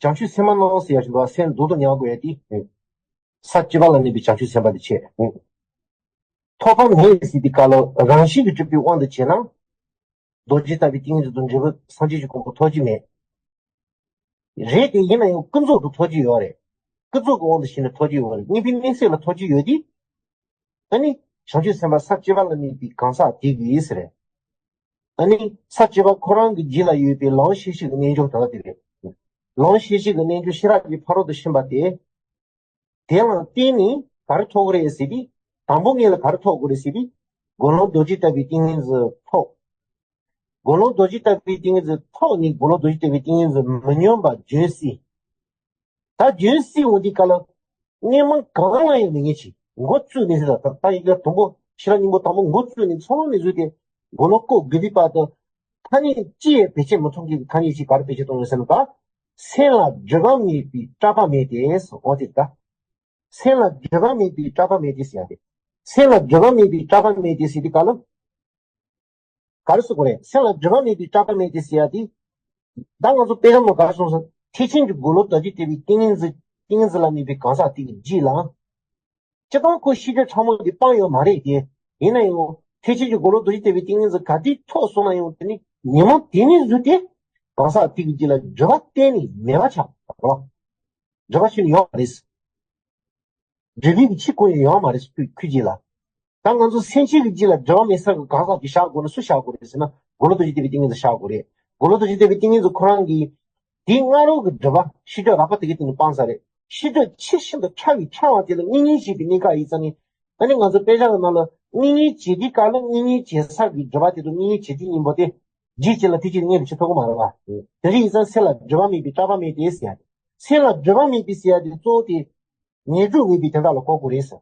བྱང་ཆུབ་སེམས་དཔའ་རྣམས་ཟེར་ཡ་ཞིག་འདུག་སེམས་རྡོག་རྡོག་ཉར་དགོས་ཡ་དེ། ས་བཅུ་པ་ལ་གནས་པའི་བྱང་ཆུབ་སེམས་དཔའ་དེ་བྱས། ཐོབ་པ་མེད་ཟེར་དེ་ག་ལ་རང་བཞིན་གྱིས་གྲུབ་པའི་དབང་དུ་བྱས་ན། རྡོ་རྗེ་ལྟ་བུའི་ཏིང་ངེ་འཛིན་དུ་འབྲས་བུ་སངས་རྒྱས་ཀྱི་གོ་འཕང་ཐོབ་ཀྱི་མེད། རེད་དེ་ཡིན་ན་ཡང་ཀུན་རྫོབ་ཏུ་ཐོབ་ཀྱི་ཡོད་རེད། ཀུན་རྫོབ་ཀྱི་དབང་དུ་བྱས་ནས་ཐོབ་ཀྱི་ཡོད་རེད། དངོས་པོའི་གནས་ཚད་ལ་ཐོབ་ཀྱི་ཡོད་དེ། ཨ་ནི། བྱང་ཆུབ་སེམས་དཔའ་ས་བཅུ་པ་ལ་གནས་པའི་གང་ཟག་དེ་གིས་ཟེར། ཨ་ནི། ས་བཅུ་པ་ཁོ་རང་གི་རྒྱུད་ལ་ཡོད་པའི་ལམ་ཤེས་བྱའི་རྣལ་འབྱོར་དེ་དག་དེ་རེད། ལམ་ཤེས་བྱའི་རྣལ་འབྱོར་ཤེས་རབ་ཀྱི་ཕ་རོལ་ཏུ་ཕྱིན་པ་དེ། དེ་ལ་བརྟེན་ནས་ག་རེ་ཐོབ་ཀྱི་རེད་ཟེར་དུས། དང་པོ་ངེད་ལ་ག་རེ་ཐོབ་དགོས་རེད་ཟེར་དུས། དགེ་སློང་རྡོ་རྗེ་ལྟ་བུའི་ཏིང་ངེ་འཛིན་ཐོབ། དགེ་སློང་རྡོ་རྗེ་ལྟ་བུའི་ཏིང་ངེ་འཛིན་ཐོབ་ནས་དགེ་སློང་རྡོ་རྗེ་ལྟ་བུའི་ཏིང་ངེ་འཛིན་མི་སྙོམས་པ་ལྗོན་སྲིད། ད་ལྗོན་སྲིད་འོང་དུས་ག་ལ། སྔོན་མ་གང་ལ་ཡང་མེད་ངེས་ཀྱི་འགོ་བཙུགས་ནས་ཟེར། ད་ད་ཡིག་ལ་དང་པོ་ཤེས་རབ་སྙིང་པོ་དང་པོ་འགོ་བཙུགས་ནས་ཚང་མ་ནས་བཟོས་ཏེ། དགེ་སློང་ཀོ་དགེ་ལྡན་པ་དང་། ཐ་སྙད་ཅི་ཡང་བེད་སྤྱད་མི་ཐུབ་མཁན་གྱི་ཐ་སྙད་ཅིག་ག་རེ་བེད་སྤྱད་གཏོང་ཡོད་ཟེར་ན། ད་སེམས་ལ་སྒྲིབ་པ་མེད་པའི་སྐྲག་པ་མེད་དེ། འོ་དེ་ད། སེམས་ལ་སྒྲིབ་པ་མེད་པའི་སྐྲག་པ་མེད་དེ་ཟེར་ཡ་དེ། སེམས་ལ་སྒྲིབ་པ་མེད་པའི་སྐྲག་པ་མེད་དེ་ཟེར་དུས་ག་ལ། ག་རེ་ཟེར་དགོས་རེད། སེམས་ལ་སྒྲིབ་པ་མེད་པའི་སྐྲག་པ་མེད་དེ་ཟེར་ཡ་དེ། ད་ང་ཚོ་དཔེ་ཆ་ནང་ག་རེ་གསུངས་སོང་། ཐེག་ཆེན་གྱི་དགེ་སློང་དང་བཅས་ཏེ་བའི་ཏིང་ངེ་འཛིན། ཏིང་ངེ་འཛིན་ལ་གནས་པའི་གང་ཟག་དེ་གི་རྒྱུད་ལ། སྤྱིར་བཏང་ཁོ་ཤེས་བྱ་ཕྲ་མོ་འདི་སྤངས་ཡོད་མ་རེད་དེ། ཡིན་ན་ཡང་ཐེག་ཆེན་གྱི་དགེ་སློང་དང་བཅས་ཏེ་བའི་ཏིང་ངེ་འཛིན་ག་དུས་ཐོབ་སོང་ན་ཡང་དེ་ནི་ཉིན་མོ་དེ་ནས་བཟུང་སྟེ། གང་ཟག་དེ་གི་རྒྱུད་ལ་སྒྲིབ་པ་གཏན་ནས་མེད་པ་ཆགས་པ་རེད། སྒྲིབ་པ་ཤི་ནས་ཡོང་བ་རེད། སྒྲིབ་པའི་ཕྱིར་ཁོ་ཡི་ཡོང་མ་རེད། ཁོ་ཁོའི་རྒྱུད་ལ། ད་ང་ཚོ་སེམས་ཅན་གྱི་རྒྱུད་ལ་སྒྲིབ་པ་མེད་ས་གི་གང་ཟག་དེ་བཞག་དགོས་ན་སུ་བཞག་དགོས་རེད་ཟེར་ན། དགེ་སློང་རྡོ་རྗེ་ལྟ་བུའི་ཏིང་ངེ་འཛིན་བཞག་དགོས་རེད། དགེ་སློང་རྡོ་རྗེ་ལྟ་བུའི་ཏིང་ངེ་འཛིན་ཁོ་རང་གིས། དེའི་སྔ་རོལ་གྱི་སྒྲིབ་པ་ཤེས་སྒྲིབ་རགས་པ་དེ་གའི་སྟེང་ནས་སྤངས་ས་རེད། ཤེས་སྒྲིབ་ཆེས་ཤིན་ཏུ་ཕྲ་བའི་ཕྲ་བ་དེ་ལ་གཉེན་ཉེ་བྱེད་པའི་གནས་སྐབས་ཡིན་ཙང་ནི། ཨ་ནི་ང་ཚོ་དཔེ་ཆ་གི་ནང་ལ་གཉེན་ཉེ་བྱེད་དུས་སྐབས་ལ་གཉེན་ཉེ་བྱེད་ས་གི་སྒྲིབ་པ་དེ་དང་གཉེན་ཉེ་བྱེད་དུས་གཉེན་པོ་དེ། རྒྱུད་གཅིག་ལ་དེ་གཅིག་ལ་གཉེན་དུ་བྱེད་ཐུབ་ཀྱི་མ་རེད་བ། དེ་འདྲ་ཡིན་ཙང་སེམས་ལ་སྒྲིབ་པ་མེད་པའི་སྐྲག་པ་མེད་དེ་ཟེར་ཡ་དེ། སེམས་ལ་སྒྲིབ་པ་མེད་པའི་ཟེར་ཡ་དེ་གཙོ་བོ་དེ། ཉེར་སྒྲིབ་མེད་པའི་དོན་དག་ལ་གོ་དགོས་རེད་ཟེར།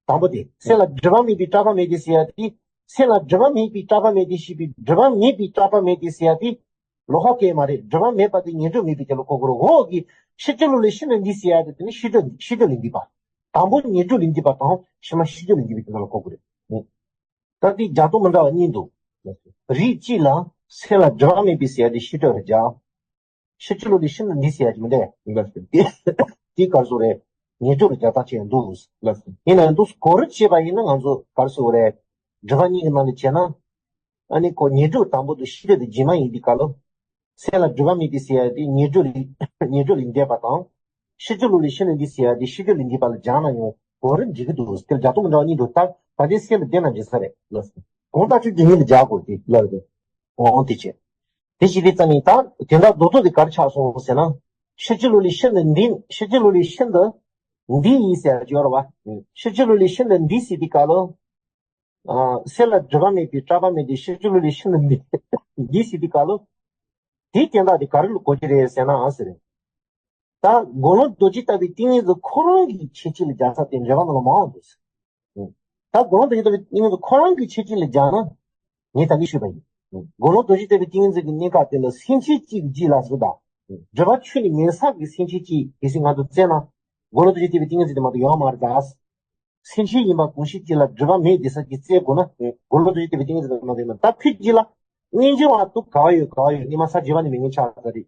དང་པོ་དེ་སེམས་ལ་སྒྲིབ་པ་མེད་པའི་སྐྲག་པ་མེད་དེ་ཟེར་ཡ་དེ། སེམས་ལ་སྒྲིབ་པ་མེད་པའི་སྐྲག་པ་མེད་དེ་ཞེས་པའི་སྒྲིབ་པ་མེད་པའི་སྐྲག་པ་མེད་དེ་ཟེར་ཡ་དེ། ལོག་པ་སྐྱེ་མ་རེད། སྒྲིབ་པ་མེད་པ་དེ་ཉེར་སྒྲིབ་མེད་པའི་དོན་ལ་གོ་དགོས་རེད། འོག་གི་ཕྱིན་ཅི་ལོག་ལས་ཤིན་ཏུ་འདས་ཟེར་ཡ་དེ་དེ་ནི་ཤེས་སྒྲིབ་ཤེས་སྒྲིབ་ལས་འདས་པ། དང་པོ་ཉེར་སྒྲིབ་ལས་འདས་པ་དང་ཕྱི་མ་ཤེས་སྒྲིབ་ལས་འདས་པའི་དོན་ལ་གོ་དགོས་རེད། ད་དེ་རྒྱ་མཚོ་མི་འདྲ་བ་གཉིས་འདུག་རིགས་གཅིག་ལ་སེམས་ལ་སྒྲིབ་པ་མེད་པའི་ཟེར་ཡ་དེ་ཤེས་སྒྲིབ་ལ་སྦྱར། ཕྱིན་ཅི་ལོག་ལས་ཤིན་ཏུ་འདས་ཟེར་ཡ་དེ་མི་འདྲ་བ། དེ་ག་རེ་ཟེར་རེད། ཉེར་སྒྲིབ་ལ་སྦྱར་སྟངས་ཅིག་ཡང་འདུག་ཡིན་ན་ཡང་འདུག་གོ་རིམ་བྱས་པ་ཡིན་ན་ང་ཚོ་ག་རེ་ཟེར་དགོས་རེད། སྒྲིབ་པ་གཉིས་ཀྱི་ནང་ནས་བྱས་ན། ཨ་ནི་ཁོ་ཉེར་སྒྲིབ་དང་པོ་དེ་ཤེས་སྒྲིབ་དེ་རྗེས་མ་ཡིན་དུས་སྐབས་ལ། སེམས་ལ་སྒྲིབ་པ་མེད་པའི་ཟེར་ཡ་དེ་ཉེར་སྒྲིབ་ལས་ཉེར་སྒྲིབ་ལས་འདས་པ་དང་། ཕྱིན་ཅི་ལོག་ལས་ཤིན་ཏུ་འདས་ཟེར་ཡ་དེ་ཤེས་སྒྲིབ་ལས་འདས་པ་ལ་སྦྱར་ན་ཡང་གོ་རིམ་འགྲིག་གི་འདུག་དེར་རྒྱ་མཚོ་མི་འདྲ་བ་གཉིས་འདུག་ད་ད་ལྟའི་སེམས་ལ་བསྡད་ན་འགྲིག་ས་རེད། གོང་ལྟ་སྤྱོད་ཀྱི་ཉིད་ལ་སྦྱར་དགོས་ཏེ་ལ་རེད། འོང་དེ་བྱས། དེ་བྱས་དེ་ཙམ་ཡིན། ད་དེ་འདྲ་རྡོག་རྡོག་དེ་ག་རེ་ཆགས་སོང་ཟེར་ན། ཕྱིན་ཅི་ལོག་ལས་ཤིན་ཏུ་འདས། ཕྱིན་ཅི་ལོག་ལས་ཤིན་ཏུ་འདས་ཡིན་ཟེར་ཡ་ཅིག་ཡོད་རེད་བ། ཕྱིན་ཅི་ལོག་ལས་ཤིན་ཏུ་འདས་ཟེར་དུས་སྐབས་ལ། ཨ། སེམས་ལ་སྒྲིབ་པ་མེད་པའི་སྐྲག་པ་མེད་དེ་ཕྱིན་ཅི་ལོག་ལས་ཤིན་ཏུ་འདས་འདས་ཟེར་དུས་སྐབས་ལ། དེའི་དོན་དག་དེ་ག་རེ་ལ་གོ་རྒྱུ་རེད་ཟེར་ནའང་ཟེར། ད་དགེ་སློང་རྡོ་རྗེ་ལྟ་བུའི་ཏིང་ངེ་འཛིན་ཁོ་རང་གི་ཁྱད་ཆོས་ལ་སྦྱར་ས་དེ་འགྲེལ་པ་ནང་ལ་མང་བ་འདུག་ད་དགེ་སློང་རྡོ་རྗེ་ལྟ་བུའི་ཏིང་ངེ་འཛིན་ཁོ་རང་གི་ཁྱད་ཆོས་ལ་སྦྱར་ན། ངས་ད་གིན་ཞུས་པ་ཡིན། དགེ་སློང་རྡོ་རྗེ་ལྟ་བུའི་ཏིང་ངེ་འཛིན་གྱི་གནས་སྐབས་དེ་ལ་སེམས་ཅན་གཅིག་གི་རྒྱུད་ལ་ཟེར་དང་། སྒྲིབ་པ་ཆོས་ཉིད་མེད་ས་གི་སེམས་ཅན་གཅིག་གལ་སྲིད་ང་ཚོ་བཙལ་ན། དགེ་སློང་རྡོ་རྗེ་ལྟ་བུའི་ཏིང་ངེ་འཛིན་དེ་མ་གཏོགས་ཡོད་མ་རེད་ད། སེམས་ཅན་ཡིན་པ་གང་ཞིག་ཅིག་ལ་སྒྲིབ་པ་མེད་དེ་ས་ཅིག་བཙལ་དགོས་ན། དགེ་སློང་རྡོ་རྗེ་ལྟ་བུའི་ཏིང་ངེ་འཛིན་དེ་མ་གཏོགས་ཡོད་མ་རེད། ད་ཁོའི་རྒྱུད་ལ་སྔོན་འཇུག་པ་དུ་ག་བ་ཡོད་ག་བ་ཡོད། སྔོན་མ་ས་བཅུ་པ་ནས་མི་ངན་ཆགས་ས་རེད།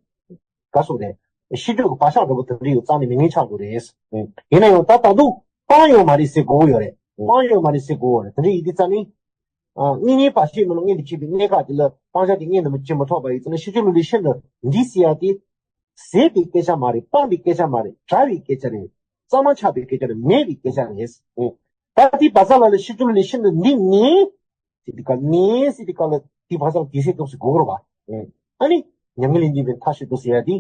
ག་སོགས་རེད། ཤེས་སྒྲིབ་ཀྱི་བག་ཆགས་འདྲ་པོ་དེ་འདྲ་ཡོད་ཙང་ནས་མི་ངན་ཆགས་དགོས་རེད། ཡིན་ན་ཡང་ད་ད་དུང་སྤང་ཡོད་མ་རེད་ཟེར་དགོས་ཀྱི་ཡོད་རེད། སྤང་ཡོད་མ་རེད་ཟེར་དགོས་ཀྱི་ཡོད་རེད། དེ་འདྲ་ཡིན་དུས་ཙང་ནི། ཨ། གཉེན་ཉེ་བར་ཆད་མེད་ལ་མངོན་དུ་བྱེད་པའི་གནས་སྐབས་དེ་ལ་སྤང་བྱ་དེ་མངོན་དུ་བྱེད་མི་ཐུབ་པ་ཡིན་ཙང་ནི་ཕྱིན་ཅི་ལོག་ལས་ཤིན་ཏུ་འདས་ཟེར་ཡ་དེ། ཟད་པའི་སྐད་ཆ་མ་རེད། སྤངས་པའི་སྐད་ཆ་མ་རེད། བྲལ་བའི་སྐད་ཆ་རེད། རྩ་མ་ཆགས་པའི་སྐད་ཆ་རེད། མེད་པའི་སྐད་ཆ་རེད། ད་དེ་བ་ས་ལ་ལ་ཕྱིན་ཅི་ལོག་ལས་ཤིན་ཏུ་འདས་ནས། ཟེར་དུས་སྐབས་ནས་ཟེར་དུས་སྐབས་ལ་དེ་བ་ས་ལ་དེ་ཟེར་ཐུབ་ཟེར་དགོས་རེད་བ། ཨ་ནི་མྱ་ངན་ལས་འདས་པའི་མཐའ་གཅིག་ཏུ་ཟེར་ཡ་དེ།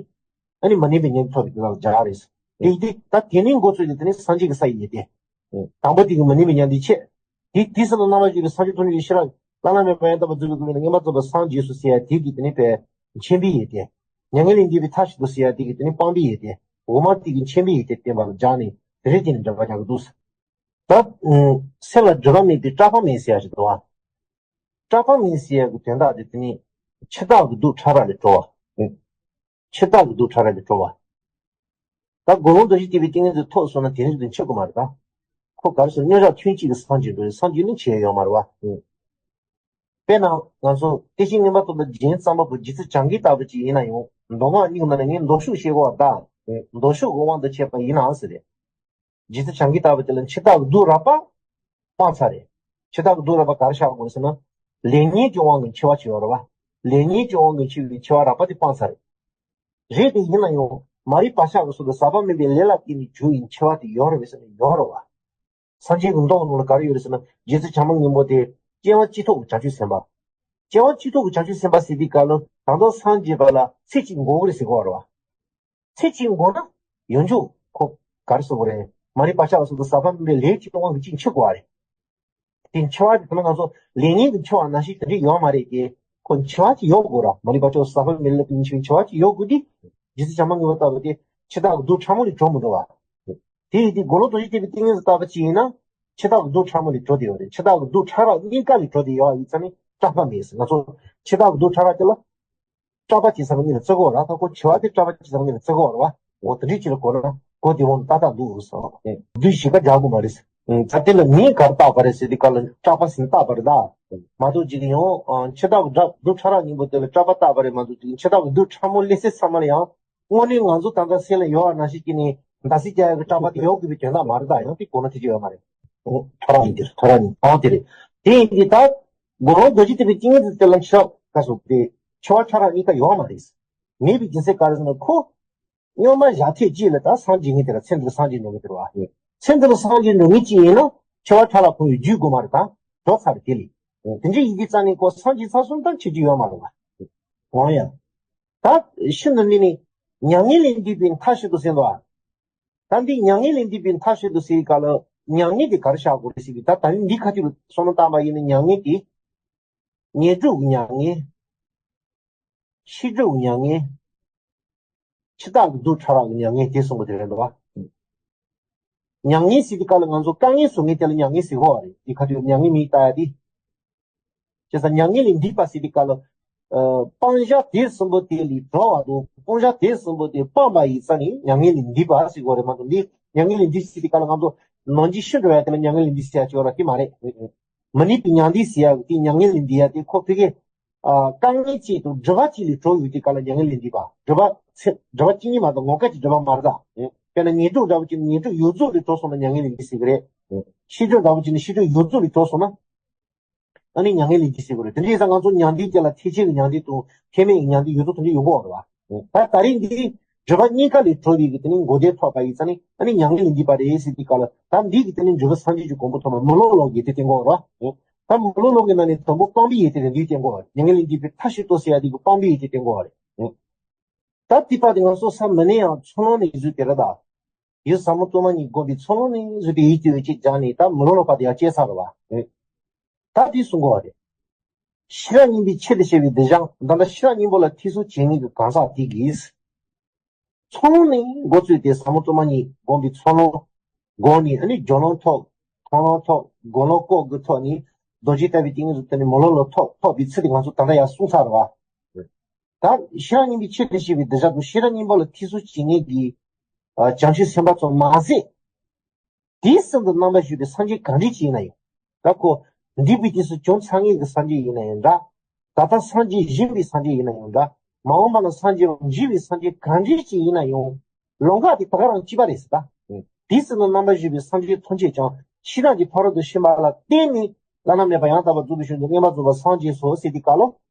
ཨ་ནི་མ་ནུས་པའི་ཉམས་ཐོབ་པའི་དེ་ལ་སྦྱར་རེད། དེ་དེ་ད་དེ་ནས་འགོ་ཚུགས་ཏེ་དེ་ནས་སངས་རྒྱས་ཀྱི་ས་ཡི་ཡོན་ཏན། དང་པོ་དེ་གི་མ་ནུས་པའི་ཉམས་འདི་ཆེ། དེ་དེ་ཟེར་ན་རྣམ་པ་བཅུ་པའི་སངས་རྒྱས་ཐོབ་ནས་ཡེ་ཤེས་རབ་བླ་ན་མེད་པ་ཡང་དག་པར་རྫོགས་པའི་སྒོ་ནས་མངོན་པར་རྫོགས་པར་སངས་རྒྱས་སོ་ཟེར་ཡ་དེ་གི་དེ་ནས་པའི་མཁྱེན་པའི་ཡོན་ཏན། མྱ་ངན་ལས་འདས་པའི་མཐའ་གཅིག་ཏུ་ཟེར་ཡ་དེ་གི་དེ་ནས་སྤངས་པའི་ཡོན་ཏན། འོག་མ་དེ་གི་མཁྱེན་པའི་ཡོན་ཏན་བསྟན་པ་ལ་སྦྱར་ནས་དེ་རེད། དེ་ནས་འགྲེལ་པ་རྒྱག་གི་འདུག་ད་སེམས་ལ་སྒྲིབ་པ་མེད་པའི་སྐྲག་པ་མེད་ཟེར་ཡ་ཞིག་འདུག་བ། སྐྲག་པ་མེད་ཟེར་ཡ་གི་དོན་དག་དེ་དེ་ནི་འཆི་བདག་གི་སྡུག་ཕྲ་རགས་ལས་གྲོལ་བ། འཆི་བདག་གི་དུག་ཕྲ་རགས་ཀྱིས་གྲོལ་བ། ད་དགེ་སློང་རྡོ་རྗེ་ཐེག་པའི་ཏིང་ངེ་འཛིན་ཐོབ་སོང་ན་དེ་རིང་དུ་འཆི་དགོས་མ་རེད་ད། ཁོ་ག་རེ་ཟེར་མནོ་བྱ་ཐུན་གཅིག་གིས་སངས་རྒྱས་འགྲོ་རེད། སངས་རྒྱས་ནི་འཆི་ཡ་ཡོད་མ་རེད་བ། དཔེར་ན་ང་ཚོ་བདེ་ཆེན་མངོན་པར་རྟོགས་པའི་རྒྱན་རྩོམ་པ་པོ་རྗེ་བཙུན་བྱང་གི་ལྟ་བུ་ཅིག་ཡིན་ན་ཡང་མདོ་སྔགས་གཉིས་ཀྱི་ནང་ནས་ངས་མདོ་ཕྱོགས་བཤད་དགོས་པ་ད། མདོ་ཕྱོགས་ཀྱི་དབང་དུ་བྱས་པ་ཡིན་ནའང་ཟེར་རེད། རྗེ་བཙུན་བྱང་གི་ལྟ་བུ་དེ་ལ་འཆི་བདག་གི་དུག་རགས་པ་སྤངས་ཚར་རེད། འཆི་བདག་གི་དུག་རགས་པ་ག་རེ་བཞག་དགོས་རེད་ཟེར་ན། ལེགས་ཉེས་ཀྱི་དབང་གིས་འཆི་བ་འཆི་ཡོད་རེད་བ། ལེགས་ཉེས་ཀྱི་དབང་གིས་འཆི་བའི་འཆི་བ་རགས་པ་དེ་སྤངས་ཚར་རེད། རེད་དེ་ཡིན་ན་ཡང་མ་རིག་པ་ཤག་གི་ཚུལ་དུ་ཟག་པ་མེད་པའི་ལས་ལ་བརྟེན་ནས་བྱུང་བའི་འཆི་བ་དེ་ཡོད་རེད་བས་ཟེར་ན་ཡོད་རེད་བ། སངས་རྒྱས་ཀྱི་མདོ་ནང་ལ་ག་རེ་ཡོད་རེད་ཟེར་ན་རྗེ་བཙུན་བྱམས་པ་མགོན་པོ་དེ་སྐྱེ་བ་གཅིག་ཐོག་གི་བྱང་ཆུབ་སེམས་དཔའ། སྐྱེ་བ་གཅིག་ཐོག་གི་བྱང་ཆུབ་སེམས་དཔའ་ཟེར་དུས་སྐབས་ལ་ད་ལྟ་སངས་རྒྱས་པ་ལ་ཚེ་གཅིག་འགོར་གི་རེད་ཟེར་གོ་རེད་བ། ཚེ་གཅིག་འགོར་ན་ཡོངས་རྫོགས་ཁོ་ག་རེ་ཟེར་དགོས་རེད། མ་རིག་པ་ཤག་གི་ཚུལ་དུ་ཟག་པ་མེད་པའི་ལས་ཀྱི་དབང་གིས་གཅིག་འཆི་དགོས་པ་རེད། དེ་འཆི་བ་དེ་ཁོ་ན་ང་ཚོ་ལེགས་ཉེས་ཀྱི་འཆི་བ་ནང་བཞིན་དེ་འདྲ་ཡོད་མ་རེད་དེ། ཁོ་འཆི་བ་ཅིག་ཡོད་དགོས་ར། མ་རིག་པ་ཤག་ཟག་པ་མེད་ལས་ཀྱི་འཆི་བའི་འཆི་བ་ཅིག་ཡོད་དགོས་དེ། རྗེ་བཙུན་བྱམས་པ་མགོན་པོ་ལྟ་བུ་དེ་འཆི་བདག་གི་དུག་ཕྲ་མོ་ལས་གྲོལ་མི་འགྲོ་བ། དེ་ཡིན་དུས་དགེ་སློང་རྡོ་རྗེ་ཐེག་པའི་ཏིང་ངེ་འཛིན་ལྟ་བུ་ཅིག་ཡིན་ན། འཆི་བདག་གི་དུག་ཕྲ་མོ་ལས་གྲོལ་བསྡད་ཡོད་རེད། འཆི་བདག་གི་དུག་ཕྲ་རགས་གཉིས་ཀ་ལས་གྲོལ་བསྡད་ཡོད་ཡིན་ཙང་ནི་སྐྲག་པ་མེད་ཟེར། ང་ཚོ་འཆི་བདག་གི་དུག་ཕྲ་རགས་དེ་ལ་སྐྲག་པ་བྱེད་ས་མི་གཉིས་ལ་བརྩི་དགོས་ར། ད་ཁོ་འཆི་བ་དེ་སྐྲག་པ་བྱེད་ས་མི་གཉིས་ལ་བརྩི་དགོས་ར་བ། འོ་དེ་འདྲའི་ཅིག་ལ་གོ་ན་གོ་བདེ་བོ་ནི་ཏག་ཏག་འདུག་ཟེར། བདུད་བཞི་ཀ་རྒྱག་དགོས་མ་རེད་ཟེར། ད་དེ་ལ་མིང་ག་རེ་བཏགས་པ་རེད་ཟེར་དུས་སྐབས་ལ་སྐྲག་པ་ཟེར་ནས་བཏགས་པ་རེད་ད། མ་གཏོགས་ཅིག་ཡང་འཆི་བདག་གི་དུག་ཕྲ་རགས་གཉིས་པོ་དེ་ལ་སྐྲག་པ་བཏགས་པ་རེད་མ་གཏོགས་ཅིག་འཆི་བདག་གི་དུག་ཕྲ་མོ་སླེབས་ཚེ་ཚང་མ་ལ་ཡང་། དངོས་གནས་ང་ཚོ་ད་ལྟ་སེམས་ལ་ཡོད་པ་ནང་བཞིན་གྱི་ནི་མདའ་སེ་རྒྱག་ཡག་གི་སྐྲག་པ་དེ་ཡོད་དགོས་པའི་དོན་དག་མ་རེད་ད། ཡང་དེ་གོ་ན་དེ་ཅི་ཡོད་མ་རེད། ཨོ་ཐོ་རངས་ཡིན་དེ་རེད། ཐོ་རངས་ཡིན། ཨང་དེ་རེད། དེ་ཡིན་དུས་ད་དགེ་སློང་རྡོ་རྗེ་ཐེག་པའི་ཏིང་ངེ་འཛིན་དེ་ལ་འཆི་བ་ག་སོགས་དེ་འཆི་བ་ཕྲ་རགས་གཉིས་ཀ་ཡོད་མ་རེད། མེད་པའི་རྒྱུ་མཚན་ག་རེ་ཟེར་ན་ཁོ་སྔོན་མ་ཞག་ཐེངས་གཅིག་ལ་ད་སངས་རྒྱས་ངེས་དེ་ལ་ཚེ་འདིར་སངས་རྒྱས་འགྲོ་ངེས་དེ་རེད་བ། ཚེ་འདིར་སངས་རྒྱས་འགྲོ་ངེས་གཅིག་ཡིན་ན་འཆི་བ་ཕྲ་རགས་ཁོ་ཡི་རྒྱུད་དགོས་མ་རེད་ད། འགྲོ་ཚར་རེད་དེ་ལས། དེ་འདྲ་ཡིན་དུས་རྩ་ནས་ཁོ་སངས་རྒྱས་ཚར་སོང་ད་འཆི་རྒྱུ་ཡོད་མ་རེད་བ། འོང་ཡ། ད་ཤིན་ཏུ་ནི་ནི་མྱ་ངན་ལས་འདས་པའི་མཐའ་གཅིག་ཏུ་ཟེར་བ། ད་འདི་མྱ་ངན་ལས་འདས་པའི་མཐའ་གཅིག་ཏུ་ཟེར་ག་ལ་མྱ་ངན་དེ་ག་རེ་བཞག་དགོས་རེད་ཟེར་གི། ད་ད་རིང་འདི་ཁ་ཐུག་ལ་བསམ་བློ་བཏང་པ་ཡིན་ན་མྱ་ངན་དེ་ངན་སྡུག་གི་མྱ་ངན། ཤི་སྡུག་གི་མྱ་ངན། འཆི་བདག་གི་དུག་ཕྲ་རགས་ཀྱི་མྱ་ངན་དེ་གསུམ་པོ་དེ་རེད་འདུག་བ། མྱ་ངན་ཟེར་དུས་སྐབས་ལ་ང་ཚོ་དཀའ་ངལ་བཟོ་མཁན་དེ་ལ་མྱ་ངན་ཟེར་གོ་བ་རེད། དེ་ཁ་ཐུག་མྱ་ངན་མིང་བཏགས་ཡ་དེ། བྱས་ཙང་མྱ་ངན་ལས་འདས་པ་ཟེར་དུས་སྐབས་ལ། ཨ། སྤང་བྱ་དེ་གསུམ་པོ་དེ་ལས་གྲོལ་བ་དང་སྤང་བྱ་དེ་གསུམ་པོ་དེ་སྤངས་པ་ཡིན་ཙང་ནི་མྱ་ངན་ལས་འདས་པ་ཟེར་གོ་རེད་མ་གཏོགས་འདི་མྱ་ངན་ལས་འདས་ཟེར་དུས་སྐབས་ལ་ང་ཚོ་ནང་ཆེན་ཤི་འགྲོ་ཡ་དེ་ལ་མྱ་ངན་ལས་འདས་ཟེར་ཡ་ཅིག་ཡོད་ར་དེ་མ་རེད། མི་ནུས་པའི་མྱང་འདས་ཟེར་ཡ་དེ་མྱ་ངན་ལས་འདས་ཡ་དེ་ཁོ་ཕ་གི་ཨ། དཀའ་ངལ་གཅིག་དང་སྒྲིབ་པ་གཅིག་ལས་གྲོལ་ཡོད་དུས་སྐབས་ལ་མྱ་ངན་ལས་འདས་པ། སྒྲིབ་པ་ཚེ་སྒྲིབ་པ་གཅིག་གཉིས་མ་གཏོགས་ངོ་སྐལ་གྱི་སྒྲིབ་པ་མ་རེད་ད། དཔེར་ན་ངན་སྡུག་འདྲ་བོ་གཅིག་ནི་ངན་སྡུག་ཡོངས་རྫོགས་ལས་གྲོལ་སོང་ན་མྱ་ངན་ལས་འདས་ཟེར་གི་རེད། ཤི་སྡུག་འདྲ་བོ་གཅིག་ནི་ཤི་སྡུག་ཡོངས་རྫོགས་ལས་གྲོལ་སོང་ན། ཨ་ནི་མྱ་ངན་ལས་འདས་ཟེར་གི་རེད། དེ་འདྲ་ཡིན་ཙང་ང་ཚོ་མྱང་འདས་དེ་ལ་ཐེག་ཆེན་གྱི་མྱང་འདས་དང་ཐེག་དམན་གྱི་མྱང་འདས་ཡོངས་རྫོགས་དེ་འདྲ་ཡོང་གི་ཡོད་རེད་བ། ད་ད་རེས་འདི་སྒྲིབ་པ་གཉིས་ཀ་ལས་གྲོལ་བའི་གི་དེ་ནི་མགོ་བདེ་ཐོབ་པ་ཡིན་ཙང་ནི་ཨ་ནི་མྱ་ངན་ལས་འདས་པ་རེད་ཟེར་དུས་སྐབས་ལ་ད་འདི་གི་དེ་ནི་འབྲས་བུ་སངས་རྒྱས་ཀྱི་གོ་འཕང་ཐོབ་པ་མི་སློབ་ལོག་གི་དེ་བསྟན་གྱི་ཡོད་རེད་བ། ད་མི་སློབ་ལོག་གི་ནང་ནས་དང་པོ་སྤངས་པའི་ཡེ་དེ་རེད། འདིའི་སྟེང་གོ་བ་རེད། མྱ་ངན་ལས་འདས་པའི་མཐའ་གཅིག་ཏུ་ཟེར་ཡ་དེ་གི་སྤངས་པའི་ཡེ་དེ་སྟེང་གོ་བ་རེད། ད་དེ་བར་དུ་ང་ཚོ་ས་མི་ནས་ཡང་ཚོགས་ལམ་ནས་བཟོས་དེ་རེད་ད། ཡུལ་ཟབ་མོ་སྟོང་པ་ཉིད་བསྒོམས་པའི་ཚོགས་ལམ་ནས་བཟོས་པའི་ཡིད་ཀྱི་འོད་ཅིག་སྦྱངས་ནས་ད་མི་སློབ་ལོག་པ་དེ་ཡང་སྐྱེས་ཚར་རེད་བ། ད་དེ་གསུང་གོ་བ་རེད། ཤེས་རབ་སྙིང་པོའི་ཆེད་དུ་བཤད་པའི་གདུལ་བྱ་ད་ལྟ་ཤེས་རབ་སྙིང་པོ་ལ་ཐེ་ཚོམ་བྱེད་མཁན་གྱི་གང་ཟག་དེ་གིས། ཚོགས་ལམ་ནས་འགོ་བཙུགས་ཏེ་ཟབ་མོ་སྟོང་པ་ཉིད་བསྒོམས་པའི་ཚོགས་ལམ་སྒོ་ནས་ཨ་ནི་སྦྱོར་ལམ་ཐོབ། མཐོང་ལམ་ཐོབ། སྒོམ་ལམ་སྐོར་དགུ་ཐོབ་ནས་རྡོ་རྗེ་ལྟ་བུའི་ཏིང་ངེ་འཛིན་དེ་ནི་མི་སློབ་ལོག་ཐོབ་ཐོབ་པའི་ཚུལ་དེ་ང་ཚོ་ད་ལྟ་ཡང་གསུངས་ཚར་བ། ད་ཤེས་རབ་སྙིང་པོའི་ཆེད་དུ་བཤད་པའི་གདུལ་བྱ་དང་ཤེས་རབ་སྙིང་པོ་ལ་ཐེ་ཚོམ་བྱེད་མཁན་གྱི་བྱང་ཆུབ་སེམས་དཔའ་ཚོ་མ་ཟད། དེའི་སེམས་དང་རྣམ་པར་ཞུགས་པའི་སངས་རྒྱས་གང་འདྲ་ཅིག་ཡིན་ན་ཡང་། ད་ཁོ་འདས་པའི་དུས་སུ་བྱུང་ཚར་མཁན་གྱི་སངས་རྒྱས་ཡིན་ན་ཡང་འདྲ། ད་ལྟ་སངས་རྒྱས་བཞིན་པའི་སངས་རྒྱས་ཡིན་ན་ཡང་འདྲ། མ་འོངས་པ་ན་སངས་རྒྱས་པར་འགྱུར་བའི་སངས་རྒྱས་གང་འདྲ་ཅིག་ཡིན་ན་ཡང་། ལམ་ཁ་དེ་ད་ག་རང་གཅིག་པ་རེད་ཟེར་ད། དེའི་སེམས་དང་རྣམ་པར་ཞུགས་པའི་སངས་རྒྱས་ཐམས་ཅད་ཀྱང་ཤེས་རབ་ཀྱི་ཕ་རོལ་ཏུ་ཕྱིན་པ་ལ་བརྟེན་ནས་བླ་ན་མེད་པ་ཡང་དག་པར་རྫོགས་པའི་ཞིང་དུ་མངོན་པར་རྫོགས་པར་སངས་རྒྱས་སོ་ཟེར་དུས་སྐབས་ལ།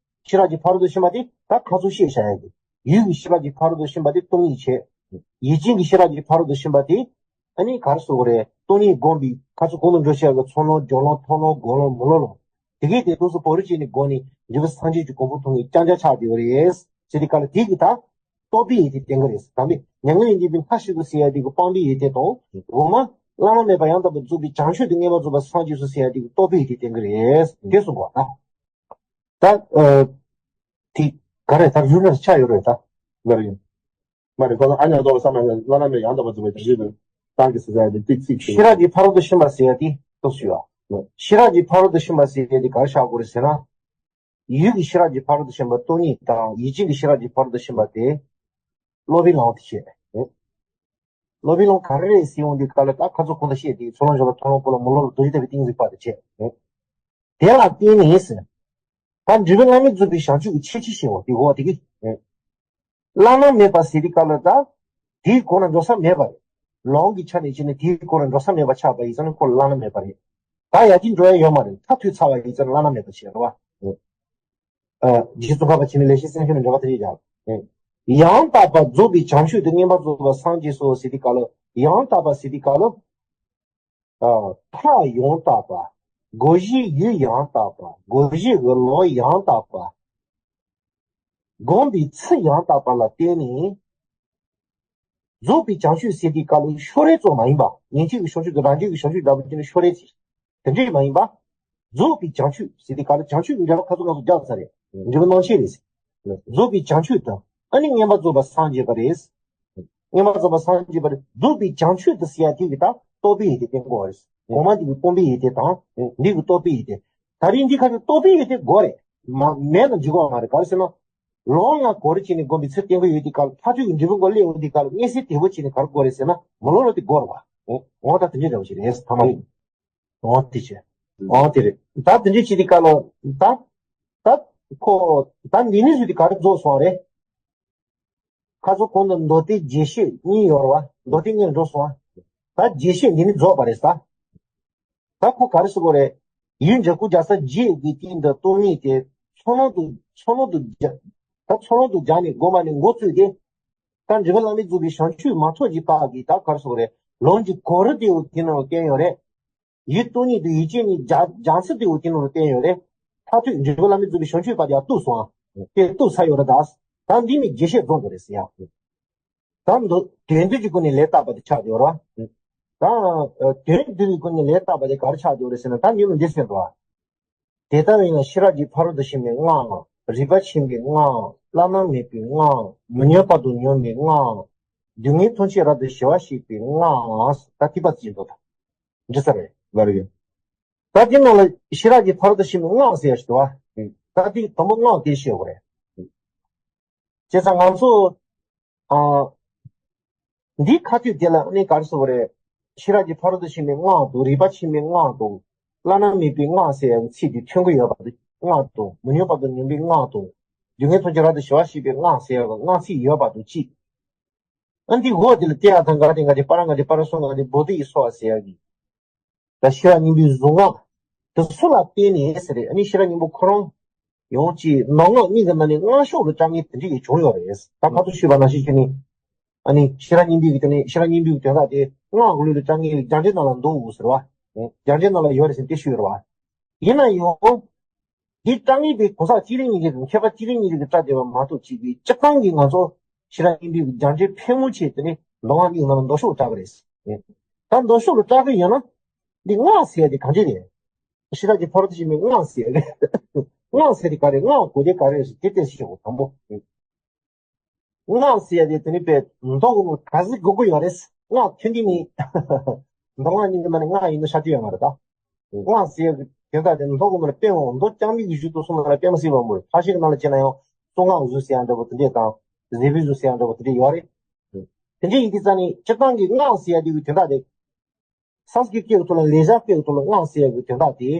ཤེས་རབ་ཀྱི་ཕ་རོལ་ཏུ་ཕྱིན་པ་དེ་ད་ཁ་ཚུར་བཤད་བྱ་ཡ་གི། ཡུལ་གྱི་ཤེས་རབ་ཀྱི་ཕ་རོལ་ཏུ་ཕྱིན་པ་དེ་སྟོང་ཉིད་བྱས། ཡིད་ཅན་གྱི་ཤེས་རབ་ཀྱི་ཕ་རོལ་ཏུ་ཕྱིན་པ་དེ། ཨ་ནི་ག་རེ་ཟེར་དགོས་རེད། སྟོང་ཉིད་བསྒོམས་པའི་ཁ་ཚུར་གོང་དུ་འགྲོ་བྱ་གི་ཚོགས་ལམ་སྦྱོར་ལམ་མཐོང་ལམ་སྒོམ་ལམ་མི་སློབ་ལམ། དེ་གས་དེ་དུས་སུ་བོར་བྱས་ནས་སྒོམ་ནས་འབྲས་བུ་སངས་རྒྱས་ཀྱི་གོ་འཕང་ཐོབ་ནས་རྐྱང་རྐྱང་ཆགས་བསྡད་ཡོད་རེད། ཟེར་དུས་སྐབས་ལ་དེ་གི་ད། རྟོགས་པའི་ཡེ་དེ་བསྟན་གི་རེད། དམ་པའི་མྱ་ངན་ལས་འདས་པའི་མཐའ་གཅིག་ཏུ་ཟེར་ཡ་དེ་གི་སྤངས་པའི་ཡེ་དེ་དང་། འོག་མ་བླ་ན་མེད་པ་ཡང་དག་པར་རྫོགས་པའི་བྱང་ཆུབ་ཏུ་མངོན་པར་རྫོགས་པར་སངས་རྒྱས་སོ་ཟེར་ཡ་དེ་གི་རྟོགས་པའི་ཡེ་དེ་བསྟན་གི་རེད། དེ་གསུངས་པ་ད། ད། ཨ། དེ་ག་རེ་ད་རུལ་ནས་ཆགས་ཡོད་རེད་ད། ག་རེ་ཡིན། མ་རེད། ཁོ་ཚོ་ཨ་ཉག་རྡོག་བསམ་ན་བླ་ན་མེད་ཡང་དག་པར་རྫོགས་པའི་བྱང་ཆུབ་ཏུ་བཏང་གི་ཟེར་ཡ་དེ་ཏིག་ཙིག་ཅིག་ཤེས་རབ་ཀྱི་ཕ་རོལ་ཏུ་ཕྱིན་པ་ཟེར་ཡ་དེ་ཏོག་ཙམ་ཡོད། ཤེས་རབ་ཀྱི་ཕ་རོལ་ཏུ་ཕྱིན་པ་ཟེར་ཡ་དེ་ག་རེ་བཞག་དགོས་རེད་ཟེར་ན། ཡུལ་གྱི་ཤེས་རབ་ཀྱི་ཕ་རོལ་ཏུ་ཕྱིན་པ་སྟོང་ཉིད་དང་ཡིད་ཅན་གྱི་ཤེས་རབ་ཀྱི་ཕ་རོལ་ཏུ་ཕྱིན་པ་སྟེ། སློབ་དཔོན་ལའོ་དེ་བཤད། སློབ་དཔོན་ལའོ་ག་རེ་རེད་ཟེར་ཡོང་དུས་སྐབས་ལ་ད་ཁ་ཚོ་གོང་དུ་བཤད་དེ་ཚོགས་ལམ་བཞི་པ་མཐོང་ལམ་སྐོར་ལ་མི་སློབ་ལ་རྡོ་རྗེ་ཐེག་པའི་ཏིང་འཛིན་པ་དེ་བྱས། དེ་ལ་བརྟེན་ནས་ཟེར། ད་འབྲས་བུ་བླ་མེད་རྫོགས་པའི་བྱང་ཆུབ་ཀྱི་ཁྱད་ཆོས་ཤེས་པ་དེ་གོ་བ་དེ་གི། བླ་ན་མེད་པ་ཟེར་དུས་སྐབས་ལ་ད་དེའི་སྒོ་ནས་འགྲོ་ས་མེད་པ་རེད། ལུང་གི་ཆ་ནས་བྱས་ན་དེའི་སྒོ་ནས་འགྲོ་ས་མེད་པ་ཆགས་པ་ཡིན་ཙང་ཁོ་བླ་ན་མེད་པ་རེད། ད་ཡར་རྒྱས་འགྲོ་ཡ་ཡོད་མ་རེད། མཐར་ཐུག་ཚར་བ་ཡིན་ཙང་བླ་ན་མེད་པ་ཞིག་རེད་བ། ཨ། རྗེ་ཙོང་ཁ་པ་ཆེན་པོའི་ལེགས་བཤད་སེམས་ཁྲིད་ནས་འགྲེལ་པ་དེ་རེད་ཀྱང་། ཡང་དག་པར་རྫོགས་པའི་བྱང་ཆུབ་ཏུ་མངོན་པར་རྫོགས་པར་སངས་རྒྱས་སོ་ཟེར་དུས་སྐབས་ལ་ཡང་དག་པ་ཟེར་དུས་སྐབས་ལ། ཨ། མཐའ་ཡང་དག་པ། བསྒོ་བཞིའི་ཡུལ་ཡང་དག་པ། བསྒོ་བཞི་གི་ལུགས་ཡང་དག་པ། བསྒོམ་པའི་ཚུལ་ཡང་དག་པ་ལ་བརྟེན་ནས། རྫོགས་པའི་བྱང་ཆུབ་ཟེར་དུས་སྐབས་ལ་ཕྱོགས་རིས་ཙམ་མ་ཡིན་པ། ཡན་ཆད་ཀྱི་བྱང་ཆུབ་དང་རང་རྒྱུད་ཀྱི་བྱང་ཆུབ་འདྲ་པོ་དེ་ནི་ཕྱོགས་རིས་ཅིག་དེ་འདྲས་མ་ཡིན་པ། རྫོགས་པའི་བྱང་ཆུབ་ཟེར་དུས་སྐབས་ལ་བྱང་ཆུབ་ཀྱི་འགྲེལ་པ་ཁ་ཚུགས་ང་ཚོ་རྒྱག་ཚར་རེད། འབྲས་བུ་རྣམ་བཤད་རེད་ཟེར། རྫོགས་པའི་བྱང་ཆུབ་དང་ཨ་ནི་མངོན་པར་རྫོགས་པར་སངས་རྒྱས་པ་རེད། མངོན་པར་རྫོགས་པར་སངས་རྒྱས་པ་རེད། རྫོགས་པའི་བྱང་ཆུབ་ཏུ་ཟེར་ཡ་དེ་གི་ད་རྟོགས་པའི་ཡེ་དེ་བསྟན་དགོས་པ་རེད། གོང་མ་འདི་གི་སྟོང་པའི་ཡེ་དེ་དང་འདི་གི་རྟོགས་པའི་ཡེ་དེ། ད་རིང་འདི་ཁ་ཅིག་རྟོགས་པའི་ཡེ་དེ་དགོས་རེད། མ་མེད་ན་འཇུག་གི་མ་རེད། ག་རེ་ཟེར་ན། ལུང་ལ་གོ་རེ་བྱས་ནས་བསྒོམ་པའི་ཚུལ་བསྟན་གྱི་ཡོད་དེ་ག་ལ་མཐར་ཐུག་གི་འབྲས་བུ་མགོ་སླེབས་ཡོང་དེ་ག་ལ་མངོན་གསལ་དོད་པོ་བྱས་ནས་ག་རེ་དགོས་རེད་ཟེར་ན་མི་སློབ་ལ་དེ་དགོས་རེད་བ། འོ་ད་དེ་འདྲའི་འདྲ་བོ་ཞིག་རེད་ཐ་མ་ཡིན། འོ་དེ་བྱས། འོ་དེ་རེད། ད་དེ་འདྲའི་བྱས་དེ་ག་ལ་ད་ད་ཁོ་ད་འདི་ནས་བཟོས་དེ་ག་རེ་རྫོགས་སོང་རེད། ཁ་ཚོ་གོང་དུ་མདོ་སྡེ་རྒྱས་བཤད་གཉིས་ཡོད་རེད་བ། མདོ་སྡེ་གཉིས་འགྲོ་སོང་བ། ད་རྒྱས་བཤད་འདི་ནི་རྫོགས་པ་རེད་ས། ད་ཁོ་ག་རེ་ཟེར་དགོས་རེད། ཡུལ་འབྲས་བུ་རྒྱལ་ས་བརྒྱད་ཀྱི་སྟེང་དུ་སྟོང་ཉིད་དེ་ཚོགས་ལམ་དུ་ཚོགས་ལམ་དུ་སྦྱར། ད་ཚོགས་ལམ་དུ་སྦྱར་ནས་སྒོམ་པ་ནས་འགོ་བཙུགས་ཏེ། ད་འབྲས་བུ་བླ་མེད་རྫོགས་པའི་བྱང་ཆུབ་མ་ཐོབ་ཀྱི་བར་གྱི་ད་ག་རེ་ཟེར་དགོས་རེད། ལུང་གི་གོ་རིམ་དེ་འོ་དེ་ནང་ལ་བསྟན་ཡོད་རེད། ཡུལ་སྟོང་ཉིད་དུ་ཡུལ་ཅན་གཉིས་སྦྱར་སྦྱར་ཚུལ་དེ་འོ་དེ་ནང་ལ་བསྟན་ཡོད་རེད། མཐར་ཐུག་འབྲས་བུ་བླ་མེད་རྫོགས་པའི་བྱང་ཆུབ་པ་དེ་ཡང་གཏུགས་སོང་ཨ། དེ་གཏུགས་ཚར་ཡོད་རེད་ད། ད་འདི་ནི་རྒྱས་བཤད་རྫོགས་དགོས་རེད་ཟེར་ཡ། ད་མདོ་དོན་བསྡུ་གི་སྒོ་ནས་ལས་བརྟག་པ་དེ་ཆགས་ཡོད་རེད་བ། ད་དོན་བསྡུ་བའི་སྒོ་ནས་ལས་བརྟག་པ་དེ་ག་རེ་ཆགས་ཡོད་རེད་ཟེར་ན་ད་ཉིན་མོ་འདི་ཟེར་འདུག་བ། དེ་ལྟ་བས་ན་ཤེས་རབ་ཀྱི་ཕ་རོལ་ཏུ་ཕྱིན་པའི་སྔགས། རིག་པ་ཆེན་པོའི་སྔགས། བླ་ན་མེད་པའི་སྔགས། མི་མྱོང་བར་དུ་མྱོང་བའི་སྔགས། སྡུག་བསྔལ་ཐམས་ཅད་རབ་ཏུ་ཞི་བར་བྱེད་པའི་སྔགས། ད་ཐིག་པ་ཅིག་འདུག་ད། འདྲི་ས་རེད། ལ་རེད། ད་དེ་ནང་ལ་ཤེས་རབ་ཀྱི་ཕ་རོལ་ཏུ་ཕྱིན་པའི་སྔགས་ཟེར་ཡ་ཞིག་འདུག་བ། ད་དེ་དང་པོ་སྔགས་དེ་ཤེས་དགོས་རེད། བྱས་ཙང་ང་ཚོ། ཨ། འདི་ཁ་ཐུག་དེ་ལ་ནི་ག་རེ་ཟེར་བ་རེད། ཤེས་རབ་ཀྱི་ཕ་རོལ་ཏུ་ཕྱིན་པའི་སྔགས་དང་རིག་པ་ཆེན་པོའི་སྔགས་དང་། བླ་ན་མེད་པའི་སྔགས་ཟེར་ཡང་ཚིག་དེ་མཐུན་གྱི་ཡོད་པ་དང་སྔགས་དང་མི་མྱོང་བར་དུ་མྱོང་བའི་སྔགས་དང་། སྡུག་བསྔལ་ཐམས་ཅད་རབ་ཏུ་ཞི་བར་བྱེད་པའི་སྔགས་ཟེར་ཡང་སྔགས་ཚིག་ཡོད་པ་དང་གཅིག་ཨ་འདི་འོག་དེ་ལ་ཏདྱ་ཐཱ་ག་ཏེ་ག་ཏེ་པཱ་ར་ག་ཏེ་པཱ་ར་སུ་ག་ཏེ་བོ་དྷི་ཡེ་སྭཱ་ཧཱ་ཟེར་ཡ་གི། ད་ཤེས་རབ་སྙིང་པོའི་གཟུངས་སྔགས་དེ་ཚོ་ལ་བརྟེན་ནས་ཟེར་རེད། ཨ་ནི་ཤེས་རབ་སྙིང་པོ་ཁོ་རང་ཡང་ཅིག་མདོ་སྔགས་གཉིས་ཀྱི་ནང་ནས་སྔགས་ཕྱོགས་ལ་བཅར་མཁན་དེ་འདྲ་ཡང་བྱུང་ཡོད་རེད། ད་ཕར་ཚུར་ཞུས་པ་ནང་བཞིན་བྱས་ནས། ཨ་ནི་ཤེས་རབ་སྙིང་པོའི་གི་དེ་ནས་ཤེས་རབ་སྙིང་པོའི་གི་དོན་དག་དེ་སྔགས་ཀྱི་ལུགས་ལ་བཅར་མཁན་རྒྱ་འགྲེལ་ནང་ལ་འདུག་ཟེར་བ། རྒྱ་འགྲེལ་ནང་ལ་ཡོད་རེད་ཟེར་དེ་ཞུས་ཡོད་རེད་བ། ཡིན་ན་ཡང་། འདི་བཅར་མཁན་པའི་གོ་ས་གཅིག་རེ་གཉིས་རེ་དང་མཁས་པ་གཅིག་རེ་གཉིས་རེ་གིས་བཅར་བསྡད་པ་མ་གཏོགས་ཅིག་གིས་སྤྱིར་བཏང་གི་ང་ཚོ་ཤེས་རབ་སྙིང་པོའི་རྒྱ་འགྲེལ་ཕལ་མོ་ཆེ་དེ་ནི་མདོ་སྔགས་གཉིས་ནང་ལ་མདོ་ཕྱོགས་བཅར་གི་རེད། ད་མདོ་ཕྱོགས་ལ་བཅར་གི་ཡོད་ན། འདི་སྔགས་ཟེར་ཡ་དེ་གང་ཅི་རེད། ཤེས་རབ་ཀྱི་ཕ་རོལ་ཏུ་ཕྱིན་པའི་སྔགས་ཟེར་ཡ་རེད། སྔགས་ཟེར་དེ་ག་རེ་སྔགས་གོ་དེ་ག་རེ་རེད་ཟེར་དེ་ཏོག་ཙམ་ཤེས་དགོས་དང་པོ། སྔགས་ཟེར་ཡ་དེ་དེ་ནི་དཔེ་མདོ་གི་ནང་ག་ཚོད་དགོས་ཀྱི་ཡོད་རེད། སྔགས་ཐོན་དུས་ནི། མདོ་སྔགས་གཉིས་ཀྱི་ནང་ནས་སྔགས་ཡིན་ན་ཤར་གྱི་ཡོད་མ་རེད་ད། སྔགས་ཟེར་ཡ་གི་དོན་དག་དེ་མདོ་གི་ནང་ནས་དཔེ་འོང་མདོ་རྐྱང་མིག་གིས་ཞུ་དུས་གསུངས་པ་ལ་དཔེ་མི་སྲིད་པ་མོ་རེད། ཕར་ཕྱིན་གྱི་ནང་ལ་བྱས་ན་ཡང་གསུང་སྔགས་ཟུར་ཟེར་ཡ་འདྲ་པོ་དེ་འདྲས་དང་། ཟས་པའི་ཟུར་ཟེར་ཡ་འདྲ་པོ་དེ་འདྲས་ཡོད་རེད། དེ་འདྲས་ཡིན་དུས་ཙང་ནི་སྤྱིར་བཏང་གི་སྔགས་ཟེར་ཡ་དེ་གི་དོན་དག་དེ། སཾ་སྐྲྀཏ་སྐད་ཀྱི་ཐོག་ལ་ལེགས་སྦྱར་སྐད་ཀྱི་ཐོག་ལ་སྔགས་ཟེར་ཡ་གི་དོན་དག་དེ།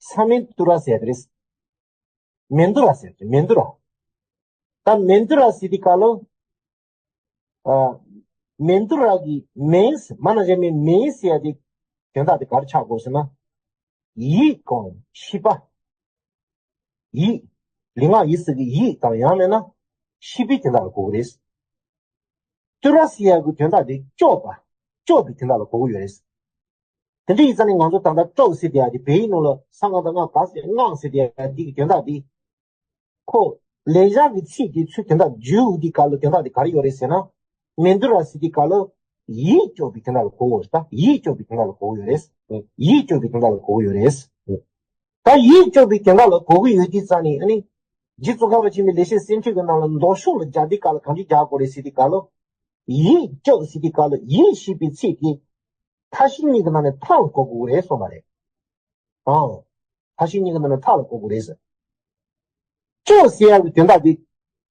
ས་མེ་དུ་ར་ཟེར་ཡ་དེ་རེད། མེ་དུ་ར་ཟེར་ཏེ་མེ་དུ་ར། ད་མེ་དུ་ར་ཟེར་དུས་སྐབས་ལ། ཨ། མེ་དུ་ར་གི་མེ་ཟེར་མ་ན་གཞན་མེ་མེ་ཟེར་ཡ་དེ་དོན་དག་དེ་ག་རེ་ཆགས་དགོས་ཟེར་ན། ཡིད་དང་ཤེས་པ། ཡིད། ལུས་ངག་ཡིད་གསུམ་གྱི་ཡིད་དང་ཡང་མིན་ན་ཤེས་པའི་དོན་དག་ལ་གོ་གི་རེད། དུ་ར་ཟེར་ཡ་གི་དོན་དག་དེ་སྐྱོབ་པ། སྐྱོབ་པའི་དོན་དག་ལ་གོ་གི་ཡོད་རེད། དེ་འདྲ་ཡིན་ཙང་ནི་ང་ཚོ་ད་ལྟ་སྐྱོབ་ཟེར་དེ་ཡ་དེ་བོད་ཡིག་ནང་ལ་ས་ག་བཏགས་སྔ་ག་ཟེར་སྔགས་ཟེར་དེ་ཡ་དེ་གི་དོན་དག་དེ། ཁོ་ལེགས་སྦྱར་གྱི་ཚིག་དེ་ཚུར་དོན་དག་བསྒྱུར་ཡོང་དུས་སྐབས་ལ་དོན་དག་དེ་ག་རེ་ཡོད་རེད་ཟེར་ན། མེ་དུ་ར་ཟེར་དུས་སྐབས་ལ་ཡིད་སྐྱོབ་པའི་དོན་དག་ལ་གོ་གི་ཡོད་རེད་ད། ཡིད་སྐྱོབ་པའི་དོན་དག་ལ་གོ་གི་ཡོད་རེད། ཡིད་སྐྱོབ་པའི་དོན་དག་ལ་གོ་གི་ཡོད་རེད། ད་ཡིད་སྐྱོབ་པའི་དོན་དག་ལ་གོ་གི་ཡོད་དུས་ཙང་ནི་ཨ་ནི། རྗེ་ཙོང་ཁ་པ་ཆེན་པོའི་ལེགས་བཤད་སེམས་ཁྲིད་ཀྱི་ནང་ལ་མདོ་ཕྱོགས་ལ་སྦྱར་དུས་སྐབས་ལ་གང་ཅི་སྦྱར་དགོས་རེད་ཟེར་དུས་སྐབས་ལ། ཡིད་སྐྱོབ་ཟེར་དུས་སྐབས་ལ་ཡིད་ཞེས་པའི་ཚིག་དེ། མཐའ་བཞི་གཉིས་ཀྱི་ནང་ནས་མཐའ་ལ་གོ་དགོས་རེད་གསུངས་པ་རེད། ཨང་། མཐའ་བཞི་གཉིས་ཀྱི་ནང་ནས་མཐའ་ལ་གོ་དགོས་རེད་ཟེར། སྐྱོབ་ཟེར་ཡག་གི་དོན་དག་དེ་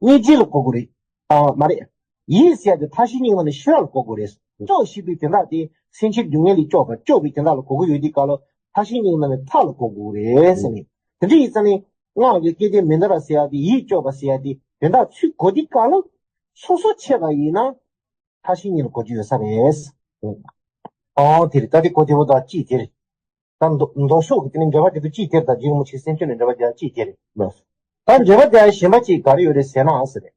སྙིང་རྗེ་ལ་གོ་དགོས་རེད། ཨང་། མ་རེད། ཡིད་ཟེར་ཡ་དེ་མཐའ་བཞི་གཉིས་ནང་ནས་ཤེས་རབ་ལ་གོ་དགོས་རེད། སྐྱོབ་ཞེས་པའི་དོན་དག་དེ་སེམས་ཅན་སྡུག་བསྔལ་ལས་སྐྱོབ་པ། སྐྱོབ་པའི་དོན་དག་ལ་གོ་གི་ཡོད་དུས་སྐབས་ལ་མཐའ་བཞི་གཉིས་ནང་ནས་མཐའ་ལ་གོ་དགོས་རེད་ཟེར་ནས། དེ་འདྲ་ཡིན་ཙང་ནས་སྔགས་ཀྱི་སྐད་དོད་མནྡ་ར་ཟེར་ཡ་དེ་ཡིད་སྐྱོབ་པ་ཟེར་ཡ་དེ་དོན་དག་ཚུར་གོ་དུས་སྐབས་ལ་སོ་སོ་ཕྱེ་བ་ཡིན་ན་མཐའ་བཞི་གཉིས་ལ་གོ་རྒྱུ་ཡོད་ས་རེད། ཨོ་དེ་རེད། ད་དེ་གོ་བདེ་པོ་དང་གཅིག་དེ་རེད། ད་མདོ་མདོ་ཕྱོགས་ཀྱི་དེ་ནི་འགྲེལ་པ་དེ་ཚོ་གཅིག་དེར་དང་རྗེ་རིན་པོ་ཆེ་སེམས་ཅན་ལ་འགྲེལ་པ་རྒྱག་གཅིག་དེར། ད་འགྲེལ་པ་རྒྱག་ཡ་གཞན་པ་གཅིག་ག་རེ་ཡོད་རེད་ཟེར་ན་ཟེར་རེད།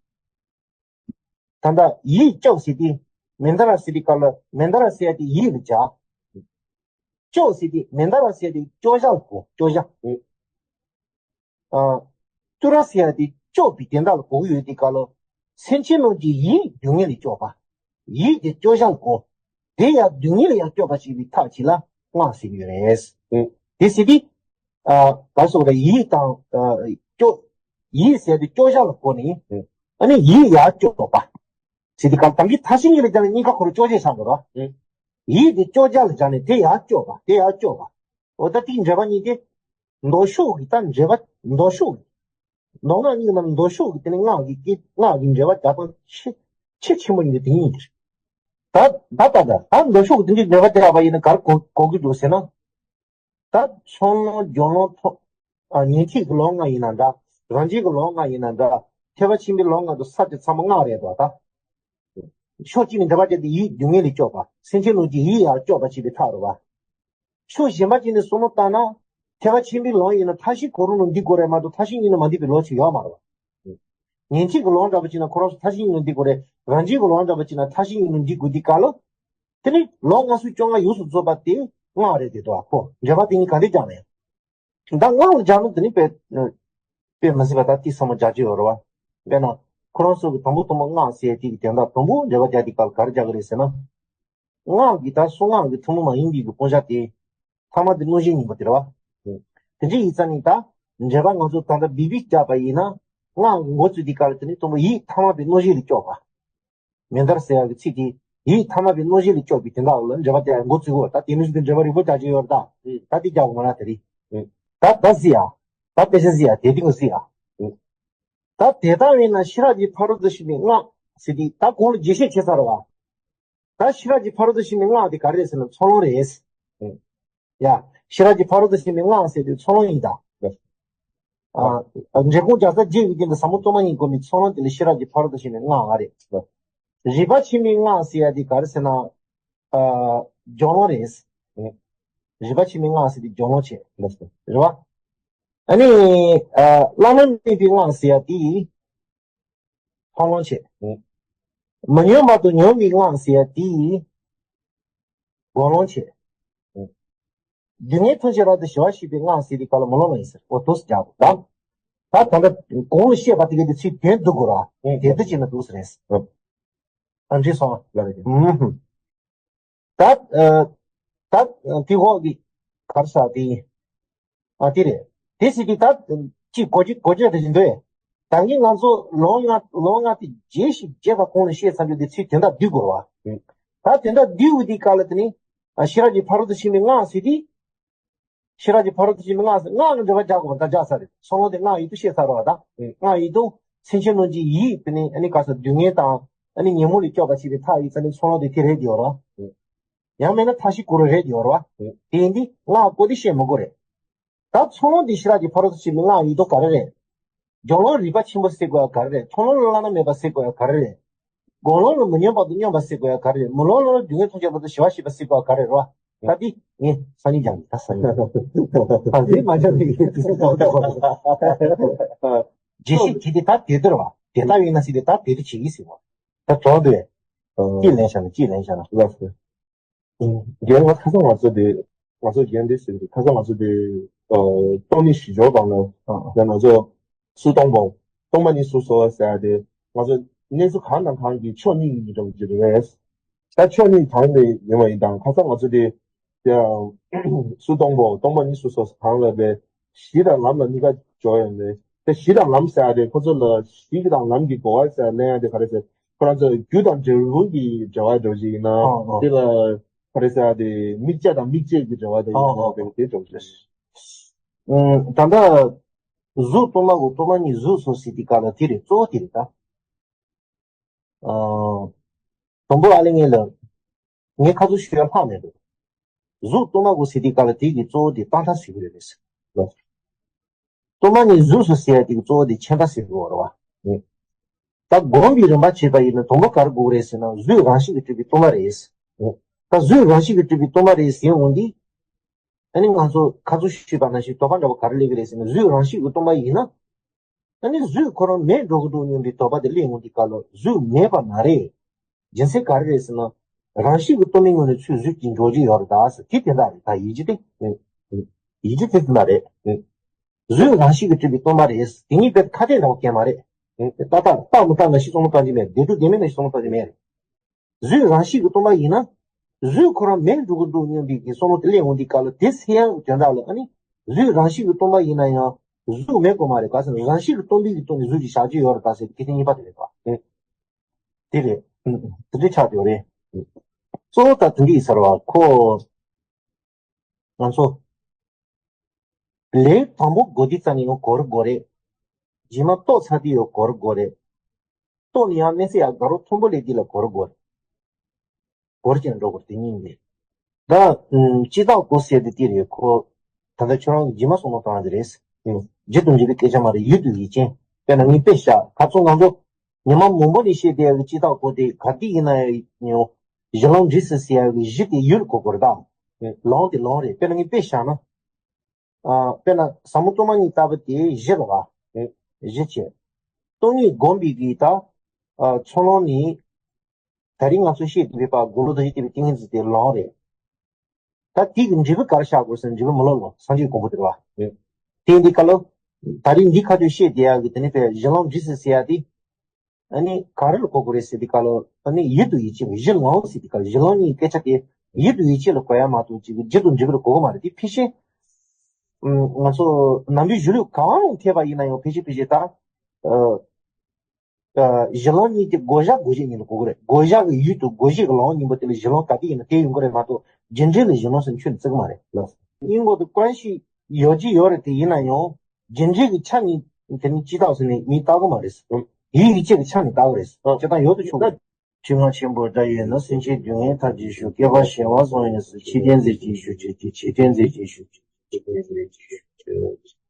ད་ལྟ་ཡིད་སྐྱོབ་ཟེར་དུས་མནྡ་ར་ཟེར་དུས་སྐབས་ལ་མནྡ་ར་ཟེར་ཡ་དེ་ཡིད་ལ་བྱ། སྐྱོབ་ཟེར་དུས་མནྡ་ར་ཟེར་ཡ་དེ་སྐྱོབ་བྱ་ལ་གོ། སྐྱོབ་བྱ། ཨ། ཏུ་ར་ཟེར་ཡ་དེ་སྐྱོབ་པའི་དོན་དག་ལ་གོ་གི་ཡོད་དུས་སྐབས་ལ། སེམས་ཅན་རྣམས་ཀྱི་ཡིད་སྡུག་བསྔལ་ལས་སྐྱོབ་པ། ཡིད་དེ་སྐྱོ་ཤས་གོ། དེ་ཡང་སྡུག་བསྔལ་ལས་ཡང་སྐྱོབ་པ་ཞིག་པའི་ཐབས་ཅིག་ལ་སྔགས་ཟེར་གྱི་ཡོད་རེད། ཨེ། དེ་ཟེར་དུས། ཨ། ག་སོགས་རེད། ཡིད་དང་། ཨ། སྐྱོ། ཡིད་ཟེར་དུས་སྐྱོ་ཤས་ལ་གོ་ནས། ཨེ། ཨ་ནི་ཡིད་ཡང་སྐྱོབ་པ། ཟེར་དུས་གང་ལྟར་གྱི་མཐའ་བཞི་གཉིས་ལ་སྦྱར་ནས་གཉིས་ཀ་ཁོ་རང་སྐྱོ་ཤས་ཆགས་འགྲོ་ར། ཨེ། ཡིད་དེ་སྐྱོ་ཤས་ལ་སྦྱར་ནས་དེ་ཡང་སྐྱོབ་པ། དེ་ཡང་སྐྱོབ་པ། འོ་ད་དེའི་འགྲེལ་པ་གཉིས་དེ། མདོ་ཕྱོགས་ཀྱི་ད་འགྲེལ་པ། མདོ་ཕྱོགས་ཀྱི། མདོ་སྔགས་གཉིས་ནང་མདོ་ཕྱོགས་ཀྱི་དེ་ནི་སྔགས་ཀྱི་སྐད། སྔགས་ཀྱི་འགྲེལ་པ་རྒྱག་སྟངས་ཆེས་ཆེས་ཆེན་པོ་ཡིན་དེ་དེ་ཉིད་དེ་རེད། ད་ད་ད་ད་ད་མདོ་ཕྱོགས་ཀྱི་དེ་འདྲའི་འགྲེལ་པ་རྒྱག་པ་ཡིན་ན་ག་རེ་གོ་གོ་གི་འདུག་ཟེར་ན། ད་ཚོགས་ལོངས་སྦྱོར་ལོངས་ཐོབ། ཨ། ཉན་ཐོས་ཀྱི་ལོངས་ལྔ་ཡིན་ན་འདྲ། རང་རྒྱལ་གྱི་ལོངས་ལྔ་ཡིན་ན་འདྲ། ཐེག་པ་ཆེན་པོའི་ལོངས་ལྔ་དང་ས་དེ་ཚང་མ་སྔགས་རེད་དོ། ད་ཕྱོགས་གཅིག་ནས་འགྲེལ་པ་བརྒྱབ་སྟེ་ཡིད་སྡུག་བསྔལ་ལས་སྐྱོབ་པ། སེམས་ཅན་རྣམས་ཀྱི་ཡིད་ཡང་སྐྱོབ་པ་བྱེད་པའི་ཐབས་རེད་པ། ཕྱོགས་གཞན་པ་གཅིག་ནས་བསམ་བློ་བཏང་ན། ཐེག་པ་ཆེན་པོའི་ལོངས་ཡིན་ན་མཐའ་བཞི་གང་རུང་ལ་འདུས་དགོས་རེད་མ་གཏོགས་མཐའ་བཞི་གཉིས་ལ་མ་འདུས་པའི་ལོངས་སྤྱོད་ཡོད་མ་རེད་པ། ཉན་ཐོས་ཀྱི་ལོངས་འདྲ་པོ་ཅིག་ན་ཁོ་རང་ཚོ་མཐའ་བཞི་གཉིས་ལ་འདུས་དགོས་རེད། རང་རྒྱལ་གྱི་ལོངས་འདྲ་པོ་ཅིག་ན་མཐའ་བཞི་གཉིས་ལ་འདུས་དགོས་དུས་སྐབས་ལ། དེ་ནི་ལོངས་ལྔ་སོགས་བཅོ་ལྔ་ཡོངས་སུ་རྫོགས་པ་དེ་སྔགས་རེད་དེ་དོ། ཨ། ཁོ་འགྲེལ་པ་དེ་གཉིས་ག་འདྲས་ཀྱང་མེད། ད་སྔགས་ལ་སྦྱར་ན་དེ་ནི་དཔེ། དཔེ་མི་སྲིད་པ་ད་ཏིག་ཙམ་མ་སྦྱར་རྒྱུ་ཡོད་རེད་པ། དཔེར་ན། ཁོ་རང་ཚོ་གི་དང་པོ་དང་པོ་སྔགས་ཟེར་དེ་གི་དོན་དག་དང་པོ་འགྲེལ་པ་རྒྱག་དུས་སྐབས་ལ་ག་རེ་རྒྱག་གི་རེད་ཟེར་ན། སྔགས་ཀྱི་ད་གསུང་སྔགས་ཀྱི་ཐུན་མོང་མ་ཡིན་པའི་གི་དཔེ་ཆ་དེ། ཐ་མ་དེ་མངོན་ཤེས་གཉིས་པོ་དེ་རེད་པ། དེ་འདྲ་ཡིན་ཙང་ནི་ད། འགྲེལ་པ་ང་ཚོ་ད་ལྟ་བི་བི་རྒྱག་པ་ཡིན་ན། སྔགས་ཀྱི་འགོ་བཙུགས་དུས་སྐབས་ལ་དེ་ནི་དང་པོ་ཡིད་ཐ་མལ་པའི་གནོད་བྱེད་ལས་སྐྱོབ་པ། མནྡ་ར་ཟེར་ཡག་གི་ཚིག་དེ། ཡིད་ཐ་མལ་པའི་གནོད་བྱེད་ལས་སྐྱོབ་པའི་དོན་དག་ལ་འགྲེལ་པ་དེ་འགོ་བཙུགས་དགོས། ད་དེ་མི་ཚོ་དེ་འགྲེལ་པ་རིང་པོ་རྒྱག་རྒྱུ་ཡོད་རེད་ད། ད་དེ་རྒྱག་དགོས་མ་རེད་ད་རེད། ད་ད་གཟིགས་ཨ། ད་དཔེ་ཆ་གཟིགས་ཨ། དེ་དེ་ངོ་གཟིགས་ཨ། ད་དེ་ལྟ་བས་ན་ཤེས་རབ་ཀྱི་ཕ་རོལ་ཏུ་ཕྱིན་པའི་སྔགས་ཟེར་དེ་ད་གོང་ལ་རྒྱས་བཤད་བྱས་ཚར་བ། ད་ཤེས་རབ་ཀྱི་ཕ་རོལ་ཏུ་ཕྱིན་པའི་སྔགས་དེ་ག་རེ་རེད་ཟེར་ན་ཚོགས་ལོངས་རེད། ཡ། ཤེས་རབ་ཀྱི་ཕ་རོལ་ཏུ་ཕྱིན་པའི་སྔགས་ཟེར་དུས་ཚོགས་ལོངས་ཡིན་ད། ཨ། འབྲས་སྤུངས་རྒྱལ་ཚབ་རྗེ་ཡི་གེ་འདི་ཟབ་མོ་སྟོང་པ་ཉིད་སྒོམ་པའི་ཚོགས་ལོངས་དེ་ལ་ཤེས་རབ་ཀྱི་ཕ་རོལ་ཏུ་ཕྱིན་པའི་སྔགས་ང་རེད། རིག་པ་ཆེན་པོའི་སྔགས་ཟེར་ཡ་དེ་ག་རེ་ཟེར་ན། ཨ། སྦྱོར་ལོངས་རེད། རིག་པ་ཆེན་པོའི་སྔགས་ཟེར་དེ་སྦྱོར་ལོངས་བྱེད། རེད་པ། ཨ་ནི། ཨ། བླ་ན་མེད་པའི་སྔགས་ཟེར་ཡ་དེ། མཐོང་ལོངས་བྱེད། མི་སྙོམས་པ་དང་སྙོམས་པའི་སྔགས་ཟེར་ཡ་དེ། སྒོམ་ལོངས་བྱེད། སྡུག་བསྔལ་ཐམས་ཅད་རབ་ཏུ་ཞི་བར་བྱེད་པའི་སྔགས་ཟེར་དུས་སྐབས་ལ་མི་སློབ་ལ་ཡིན་ཟེར། འོ་དོ་སི་རྒྱག་དགོས་ད། ད་ད་ལྟ་གོང་ལ་བཤད་པ་དེ་གའི་དེ་ཚིག་དོན་སྡུག་དགོས་ར། དེ་འདྲ་བྱས་ན་འདུག་ཟེར་རེད། ཨ། འགྲིག་སོང་། ལ་རེད། ཨུམ། ད། ཨ། ད་དེ་འོག་གི་གར་ས་དེ། ཨ། དེ་རེད། དེ་ཟེར་དུས་ད་ཅིག་གོ་རྒྱུ་གོ་རྒྱུ་རེད་འདུག་ད་གིན་ང་ཚོ་ལོ་ལྔ་ལོ་ལྔ་དེ་རྗེས་ཤིག་རྗེས་ཁ་གོང་ནས་བཤད་ཚར་རྒྱུ་དེ་ཚིག་དོན་དག་བསྡུས་དགོས་ར། ད་དོན་དག་བསྡུས་དགོས་དུས་སྐབས་ལ་དེ་ནི། ཨ། ཤེས་རབ་ཀྱི་ཕ་རོལ་ཏུ་ཕྱིན་པའི་སྔགས་ཟེར་དུས། ཤེས་རབ་ཀྱི་ཕ་རོལ་ཏུ་ཕྱིན་པའི་སྔགས་ཟེར། སྔགས་ཀྱི་འགྲེལ་པ་རྒྱག་དགོས་པ་ད་རྒྱག་ས་རེད། ཚོགས་ལོངས་དེ་སྔགས་ཡིན་དུ་བཤད་ཚར་བ་ད། སྔགས་ཡིན་དུ་སེམས་ཅན་རྣམས་ཀྱི་ཡིད་དེ་ནི་ཨ་ནི་ག་ས་སྡུག་བསྔལ་དང་ཨ་ནི་ཉོན་མོངས་ལས་སྐྱོབ་པ་བྱེད་པའི་ཐབས་ཡིན་ཙང་ནི་ཚོགས་ལོངས་དེ་དེ་རེད་ཡོད་ར། ཡང་མིན་ན་མཐའ་བཞི་གང་རུང་རེད་ཡོད་ར། དེ་ཡིན་དུས་སྔགས་བཀོལ་ཏེ་བཤད་མི་དགོས་རེད། ད་ཚོགས་ལོངས་འདི་ཤེས་རབ་ཀྱི་ཕ་རོལ་ཏུ་ཕྱིན་པའི་སྔགས་ཡིན་དུ་ག་རེ་རེད། སྦྱོར་ལོངས་རིག་པ་ཆེན་པོ་ཟེར་དགོས་ཡ་ག་རེ་རེད། མཐོང་ལོངས་བླ་ན་མེད་པ་ཟེར་དགོས་ཡ་ག་རེ་རེད། སྒོམ་ལོངས་ལ་མི་སྙོམས་པ་དང་སྙོམས་པ་ཟེར་དགོས་ཡ་ག་རེ་རེད། མི་སློབ་ལོངས་ལ་སྡུག་བསྔལ་ཐམས་ཅད་རབ་ཏུ་ཞི་བར་བྱེད་པ་ཟེར་དགོས་ཡ་ག་རེ་རེད་བ། ད་འདི་ངས་སང་ཉིན་ཀྱང་ད་སང་ཉིན་ད་འདི་མ་འཇོག་ནི་རྗེས་ཤུལ་གྱིས་དེ་ད་དེ་ལྟར་བ་དེ་ལྟ་བས་ན་ཟེར་དེ་ད་དེ་ལྟར་བྱེད་ཀྱི་ཟེར་བ། ད་གྲོགས་དེ་ཅི་ལན་བཞག་ན་ཅི་ལན་བཞག་ན། རྒན་ལགས་ཁ་སང་ང་ཚོ་དེ་ང་ཚོ་རྒན་དེ་ཟེར་གི་ཁ་སང་ང་ཚོ་དེ་སྟོང་ཉིད་བཞི་སྦྱོར་སྒང་ལ་ཡང་ང་ཚོ་སུ་སྟོང་པའོ། སྟོང་པ་ཉིད་སུ་གསོལ་བ་ཟེར་ཡ་དེ་ང་ཚོ་གནས་ཚུལ་གང་དང་གང་གི་ཕྱོགས་གཉིས་ཡིན་འགྲོ་གི་རེད། ད་ཕྱོགས་གཉིས་གང་ནས་ཡིན་པ་ཡིན་དང་ཁ་སང་ང་ཚོ་དེ་ཡང་སུ་སྟོང་པའོ་སྟོང་པ་ཉིད་སུ་གསོལ་གང་ལ་བས་གཞི་དང་ལམ་ལ་གཉིས་ཀ་འཇོག་ཡོད་མེད། དེ་གཞི་དང་ལམ་ཟེར་ཡ་དེ་ཁོ་ཚོ་ལ་གཞི་དང་ལམ་གྱི་གོ་བ་ཟེར་ལེན་ཡ་དེ་ག་རེ་ཟེར། ཁོ་རང་ཚོ་རྒྱུ་དང་འབྲས་བུ་གི་འབྲེལ་བ་འདྲ་བོ་ཞིག་ཡིན་ན། ཨོ་ཨོ། དེ་ལ་ག་རེ་ཟེར་ཡ་དེ་དམིགས་བྱ་དང་དམིགས་བྱེད་ཀྱི་འབྲེལ་བ་དེ་ཡིན་ན་ཨོ་ཨོ། དེ་དེ་འདྲ་བོ་ཞིག་ཨུམ། ད་ལྟ་གཟུགས་སྟོང་པའོ་སྟོང་པ་ཉིད་གཟུགས་སོ་ཟེར་དེ་ག་ལ་དེ་རེད། གཙོ་བོ་དེ་རེད་ད། ཨ། དང་པོ་ཨ་ལེ་ངེ་ལ། ངས་ཁ་ཚུར་ཞུ་ཡ་ལྷག་མེད་འདུག་གཟུགས་སྟོང་པ་དགོས་ཟེར་དུས་སྐབས་ལ་དེ་གི་གཙོ་བོ་དེ་རྟག་མཐའ་ཟེར་གི་རེད་ཟེར། སྟོང་པ་ཉིད་གཟུགས་སུ་ཟེར་ཡ་དེ་གི་གཙོ་བོ་དེ་ཁྱད་མཐའ་ཟེར་གི་རེད་བ། ད་སྒོམ་པའི་རིམ་པ་བྱེད་པ་ཡིན་ན་དང་པོ་ག་རེ་དགོས་རེད་ཟེར་ན་གཟུགས་རང་བཞིན་གྱིས་གྲུབ་པའི་སྟོང་པ་རེད། ད་གཟུགས་རང་བཞིན་གྱིས་གྲུབ་པའི་སྟོང་པ་རེད་ཟེར་འོང་དུས། ཨ་ནི་ང་ཚོ་ཁ་ཚུར་ཞུས་པ་ནང་བཞིན་དོགས་པ་འདྲ་བོ་ག་རེ་སླེབས་ཀྱི་རེད་ཟེར་ན་གཟུགས་རང་བཞིན་གྱིས་སྟོང་པ་ཡིན་ན། ཨ་ནི་གཟུགས་ཁོ་རང་མེད་འགྲོ་གི་འདུག་སྙམ་པའི་དོགས་པ་དེ་སླེབས་འོང་དུས་སྐབས་ལ་གཟུགས་མེད་པ་མ་རེད། རྒྱུ་མཚན་ག་རེ་རེད་ཟེར་ན། རང་བཞིན་གྱིས་སྟོང་པའི་ངང་ནས་ཚུར་གཟུགས་ཀྱི་འཇོག་རྒྱུ་ཡོད་རེད་ད་ཟེར་དེ་དེ་འདྲ་རེད་ད་ཡིད་ཀྱི་དེ། ཡིད་ཀྱི་དེ་དེ་འདྲ་རེད། གཟུགས་རང་བཞིན་གྱིས་གྲུབ་པའི་སྟོང་པ་རེད། དེ་གཉིས་དཔེ་ཁ་གཏད་འདྲ་བོ་གང་མ་རེད། ཏག་ཏག་རྟག་མི་རྟག་ནང་བཞིན་བསམ་བློ་བཏང་རྒྱུ་མེད། བདེན་གྲུབ་བདེན་མེད་ནང་བཞིན་བསམ་བློ་བཏང་རྒྱུ་མེད་རེད། གཟུགས་རང་བཞིན་གྱིས་སྟོང་པ་ཡིན་ན། གཟུགས་ཁོ་རང་མེད་འགྲོ་གི་འདུག་སྙམ་པའི་གི་བསམ་བློ་དེ་སླེབས་འོང་དུས་སྐབས་ལ་དེ་སེལ་ཡག་གི་དོན་དག་ལ་ཨ་ནི། གཟུགས་རང་བཞིན་གྱིས་སྟོང་པ་ཡིན་ན་ཡང་གཟུགས་མེད་དགོས་མ་རེད་ག་ཟེར་ན་རང་བཞིན་གྱིས་སྟོང་པའི་གི་སྟེང་ནས་གཟུགས་ཀྱི་བཞག་རྒྱུ་ཡོད་རེད་ད་ཟེར་གི་དེ་གཉིས་པ་དེ་རེད་ད། དེ་རེད། དེ་འདྲའི་ཆགས་ཡོད་རེད། གཙོ་བོ་ད་དེ་འདྲ་ཡིན་ས་རེད་བ་ཁོ། ང་ཚོ། ལས་དང་པོ་དགོས་དུས་ཙམ་ནས་ཡང་གོ་རུ་དགོས་རེད། རྗེས་མ་ལྟོ་ཚ་དུས་ཡང་གོ་རུ་དགོས་རེད། ལྟོ་ནི་ཡང་མི་ཚེ་ཡང་དགའ་རོགས་མཐོན་པོ་ལས་དུས་ལ་གོ་རུ་དགོས་རེད། གོ་རུ་ཅན་འགྲོ་དགོས་རེད་དེ་གཉིས་ནི། ད་ཨུམ་སྤྱི་བཏང་གོ་ཟེར་དེ་དེ་རེད་ཁོ། ད་ལྟ་ཁྱོད་རང་གི་རྗེས་མ་སོང་ནོ་དང་དེ་རེད། ཨུམ་རྒྱུ་དང་འབྲས་བུའི་སྐད་ཆ་མ་རེད་ཡུལ་དུ་ཡིད་ཅན། དཔེར་ན་ངས་དཔེ་བཞག་ཁ་ཚོན་ང་ཚོ། ཉི་མ་མང་པོ་ནས་བཤད་བསྡད་ཡག་གི་སྤྱི་བཏང་གོ་དེ་ག་དུས་ཡིན་ན་ཡང་། གཞི་ལམ་འབྲས་སུ་ཟེར་ཡག་གི་གཞི་དེ་ཡུལ་གོ་དགོས་རེད་ད། ལམ་དེ་ལམ་རེད་དཔེར་ན་ངས་དཔེ་བཞག་ན། ཨ་དཔེར་ན་ཟབ་མོ་སྟོང་པ་ཉིད་ལྟ་བུ་དེ་གཞི་རེད་བ། གཞི་བྱས། སྟོང་ཉིད་སྒོམ་པའི་གི་ད། ཨ་ཚོགས་ལམ་ནི། ད་རིང་ང་ཚོ་བཤད་དེ་བས་པ་དགུང་ལོ་དང་བཞི་བལྟས་པའི་ཏིང་ངེ་འཛིན་དེ་ལམ་རེད། ད་དེ་གི་འབྲས་བུ་ག་རེ་བཞག་དགོས་ཟེར་ན་འབྲས་བུ་མི་སློབ་ལོ་སངས་རྒྱས་གོ་འཕང་དེ་རེད་བ། དེ་འདི་ག་ལོ། ད་རིང་འདི་ཁ་ཐུག་བཤད་བསྡད་ཡག་གི་དེ་ནི་པའི་གཞི་ལམ་འབྲས་སུ་ཟེར་ཡག་དེ། ཨ་ནི་ག་རེ་ལ་གོ་དགོས་རེད་ཟེར་དེ་ག་ལོ། ཨ་ནི་ཡིད་དུ་ཡིད་ཆེས་གཞི་ལམ་ཟེར་དེ་ག་ལོ་གཞི་ལམ་གཉིས་སྐད་ཆ་དེ་ཡིད་དུ་ཡིད་ཆེས་ལ་གོ་ཡ་མ་གཏོགས་ཅིག་གི་རྒྱུ་དང་འབྲས་བུ་ལ་གོ་གི་མ་རེད་དེ་ཕལ་ཆེར། ང་ཚོ་ནང་པའི་གཞུང་ལུགས་གང་ལ་ཐེབས་པ་ཡིན་ན་ཡང་ཕལ་ཆེར་ཕལ་ཆེར་ད། ཨ། གཞི་ལམ་གཉིས་དེ་བགོ་བཞག་བགོ་བཞག་གཉིས་ལ་གོ་གི་རེད། བགོ་བཞག་གི་ཡུལ་དུ་བགོ་བཞག་གི་ལམ་གཉིས་པོ་དེ་ལ་གཞི་ལམ་ག་དུས་ཡིན་ན་དེ་ཡོང་གི་རེད་མ་གཏོགས་རྒྱུ་འབྲས་ལ་གཞི་ལམ་ཟེར་ནས་ཁྱོན་ནས་བརྩི་གི་མ་རེད་ལགས། སྙིང་པོ་དེ་ཀུན་གཞི་ཡོད་ཀྱི་ཡོད་རེད་དེ་ཡིན་ན་ཡང་རྒྱུ་འབྲས་ཀྱི་ཆ་ནས་དེ་ནི་ཅི་ལྟ་བུ་ཟེར་ནས་མིས་བལྟ་གི་མ་རེད། ཡིད་ཡིད་ཆེས་ཀྱི་ཆ་ནས་བལྟ་གི་རེད། ཅི་ལྟར་ཡོད་དུ་ཆུག་ན། ཆོས་རྔ་ཆེན་པོ་འདྲ་ཡོད་ན་སེམས་ཅན་སྡུག་བསྔལ་ཐར་གྱུར་ཤོག་སྐྱེ་བ་གཞན་དབང་སོང་ཡིན་ཟེར་ཆོས་བསྟན་མཛད་ཅིག་ཞུ་ཅིག་ཅིག་ཆོས་བསྟན་མཛད་ཅིག་ཞུ་ཅིག་ཆོས་བསྟན་མཛད་ཅིག་ཞུ་ཅིག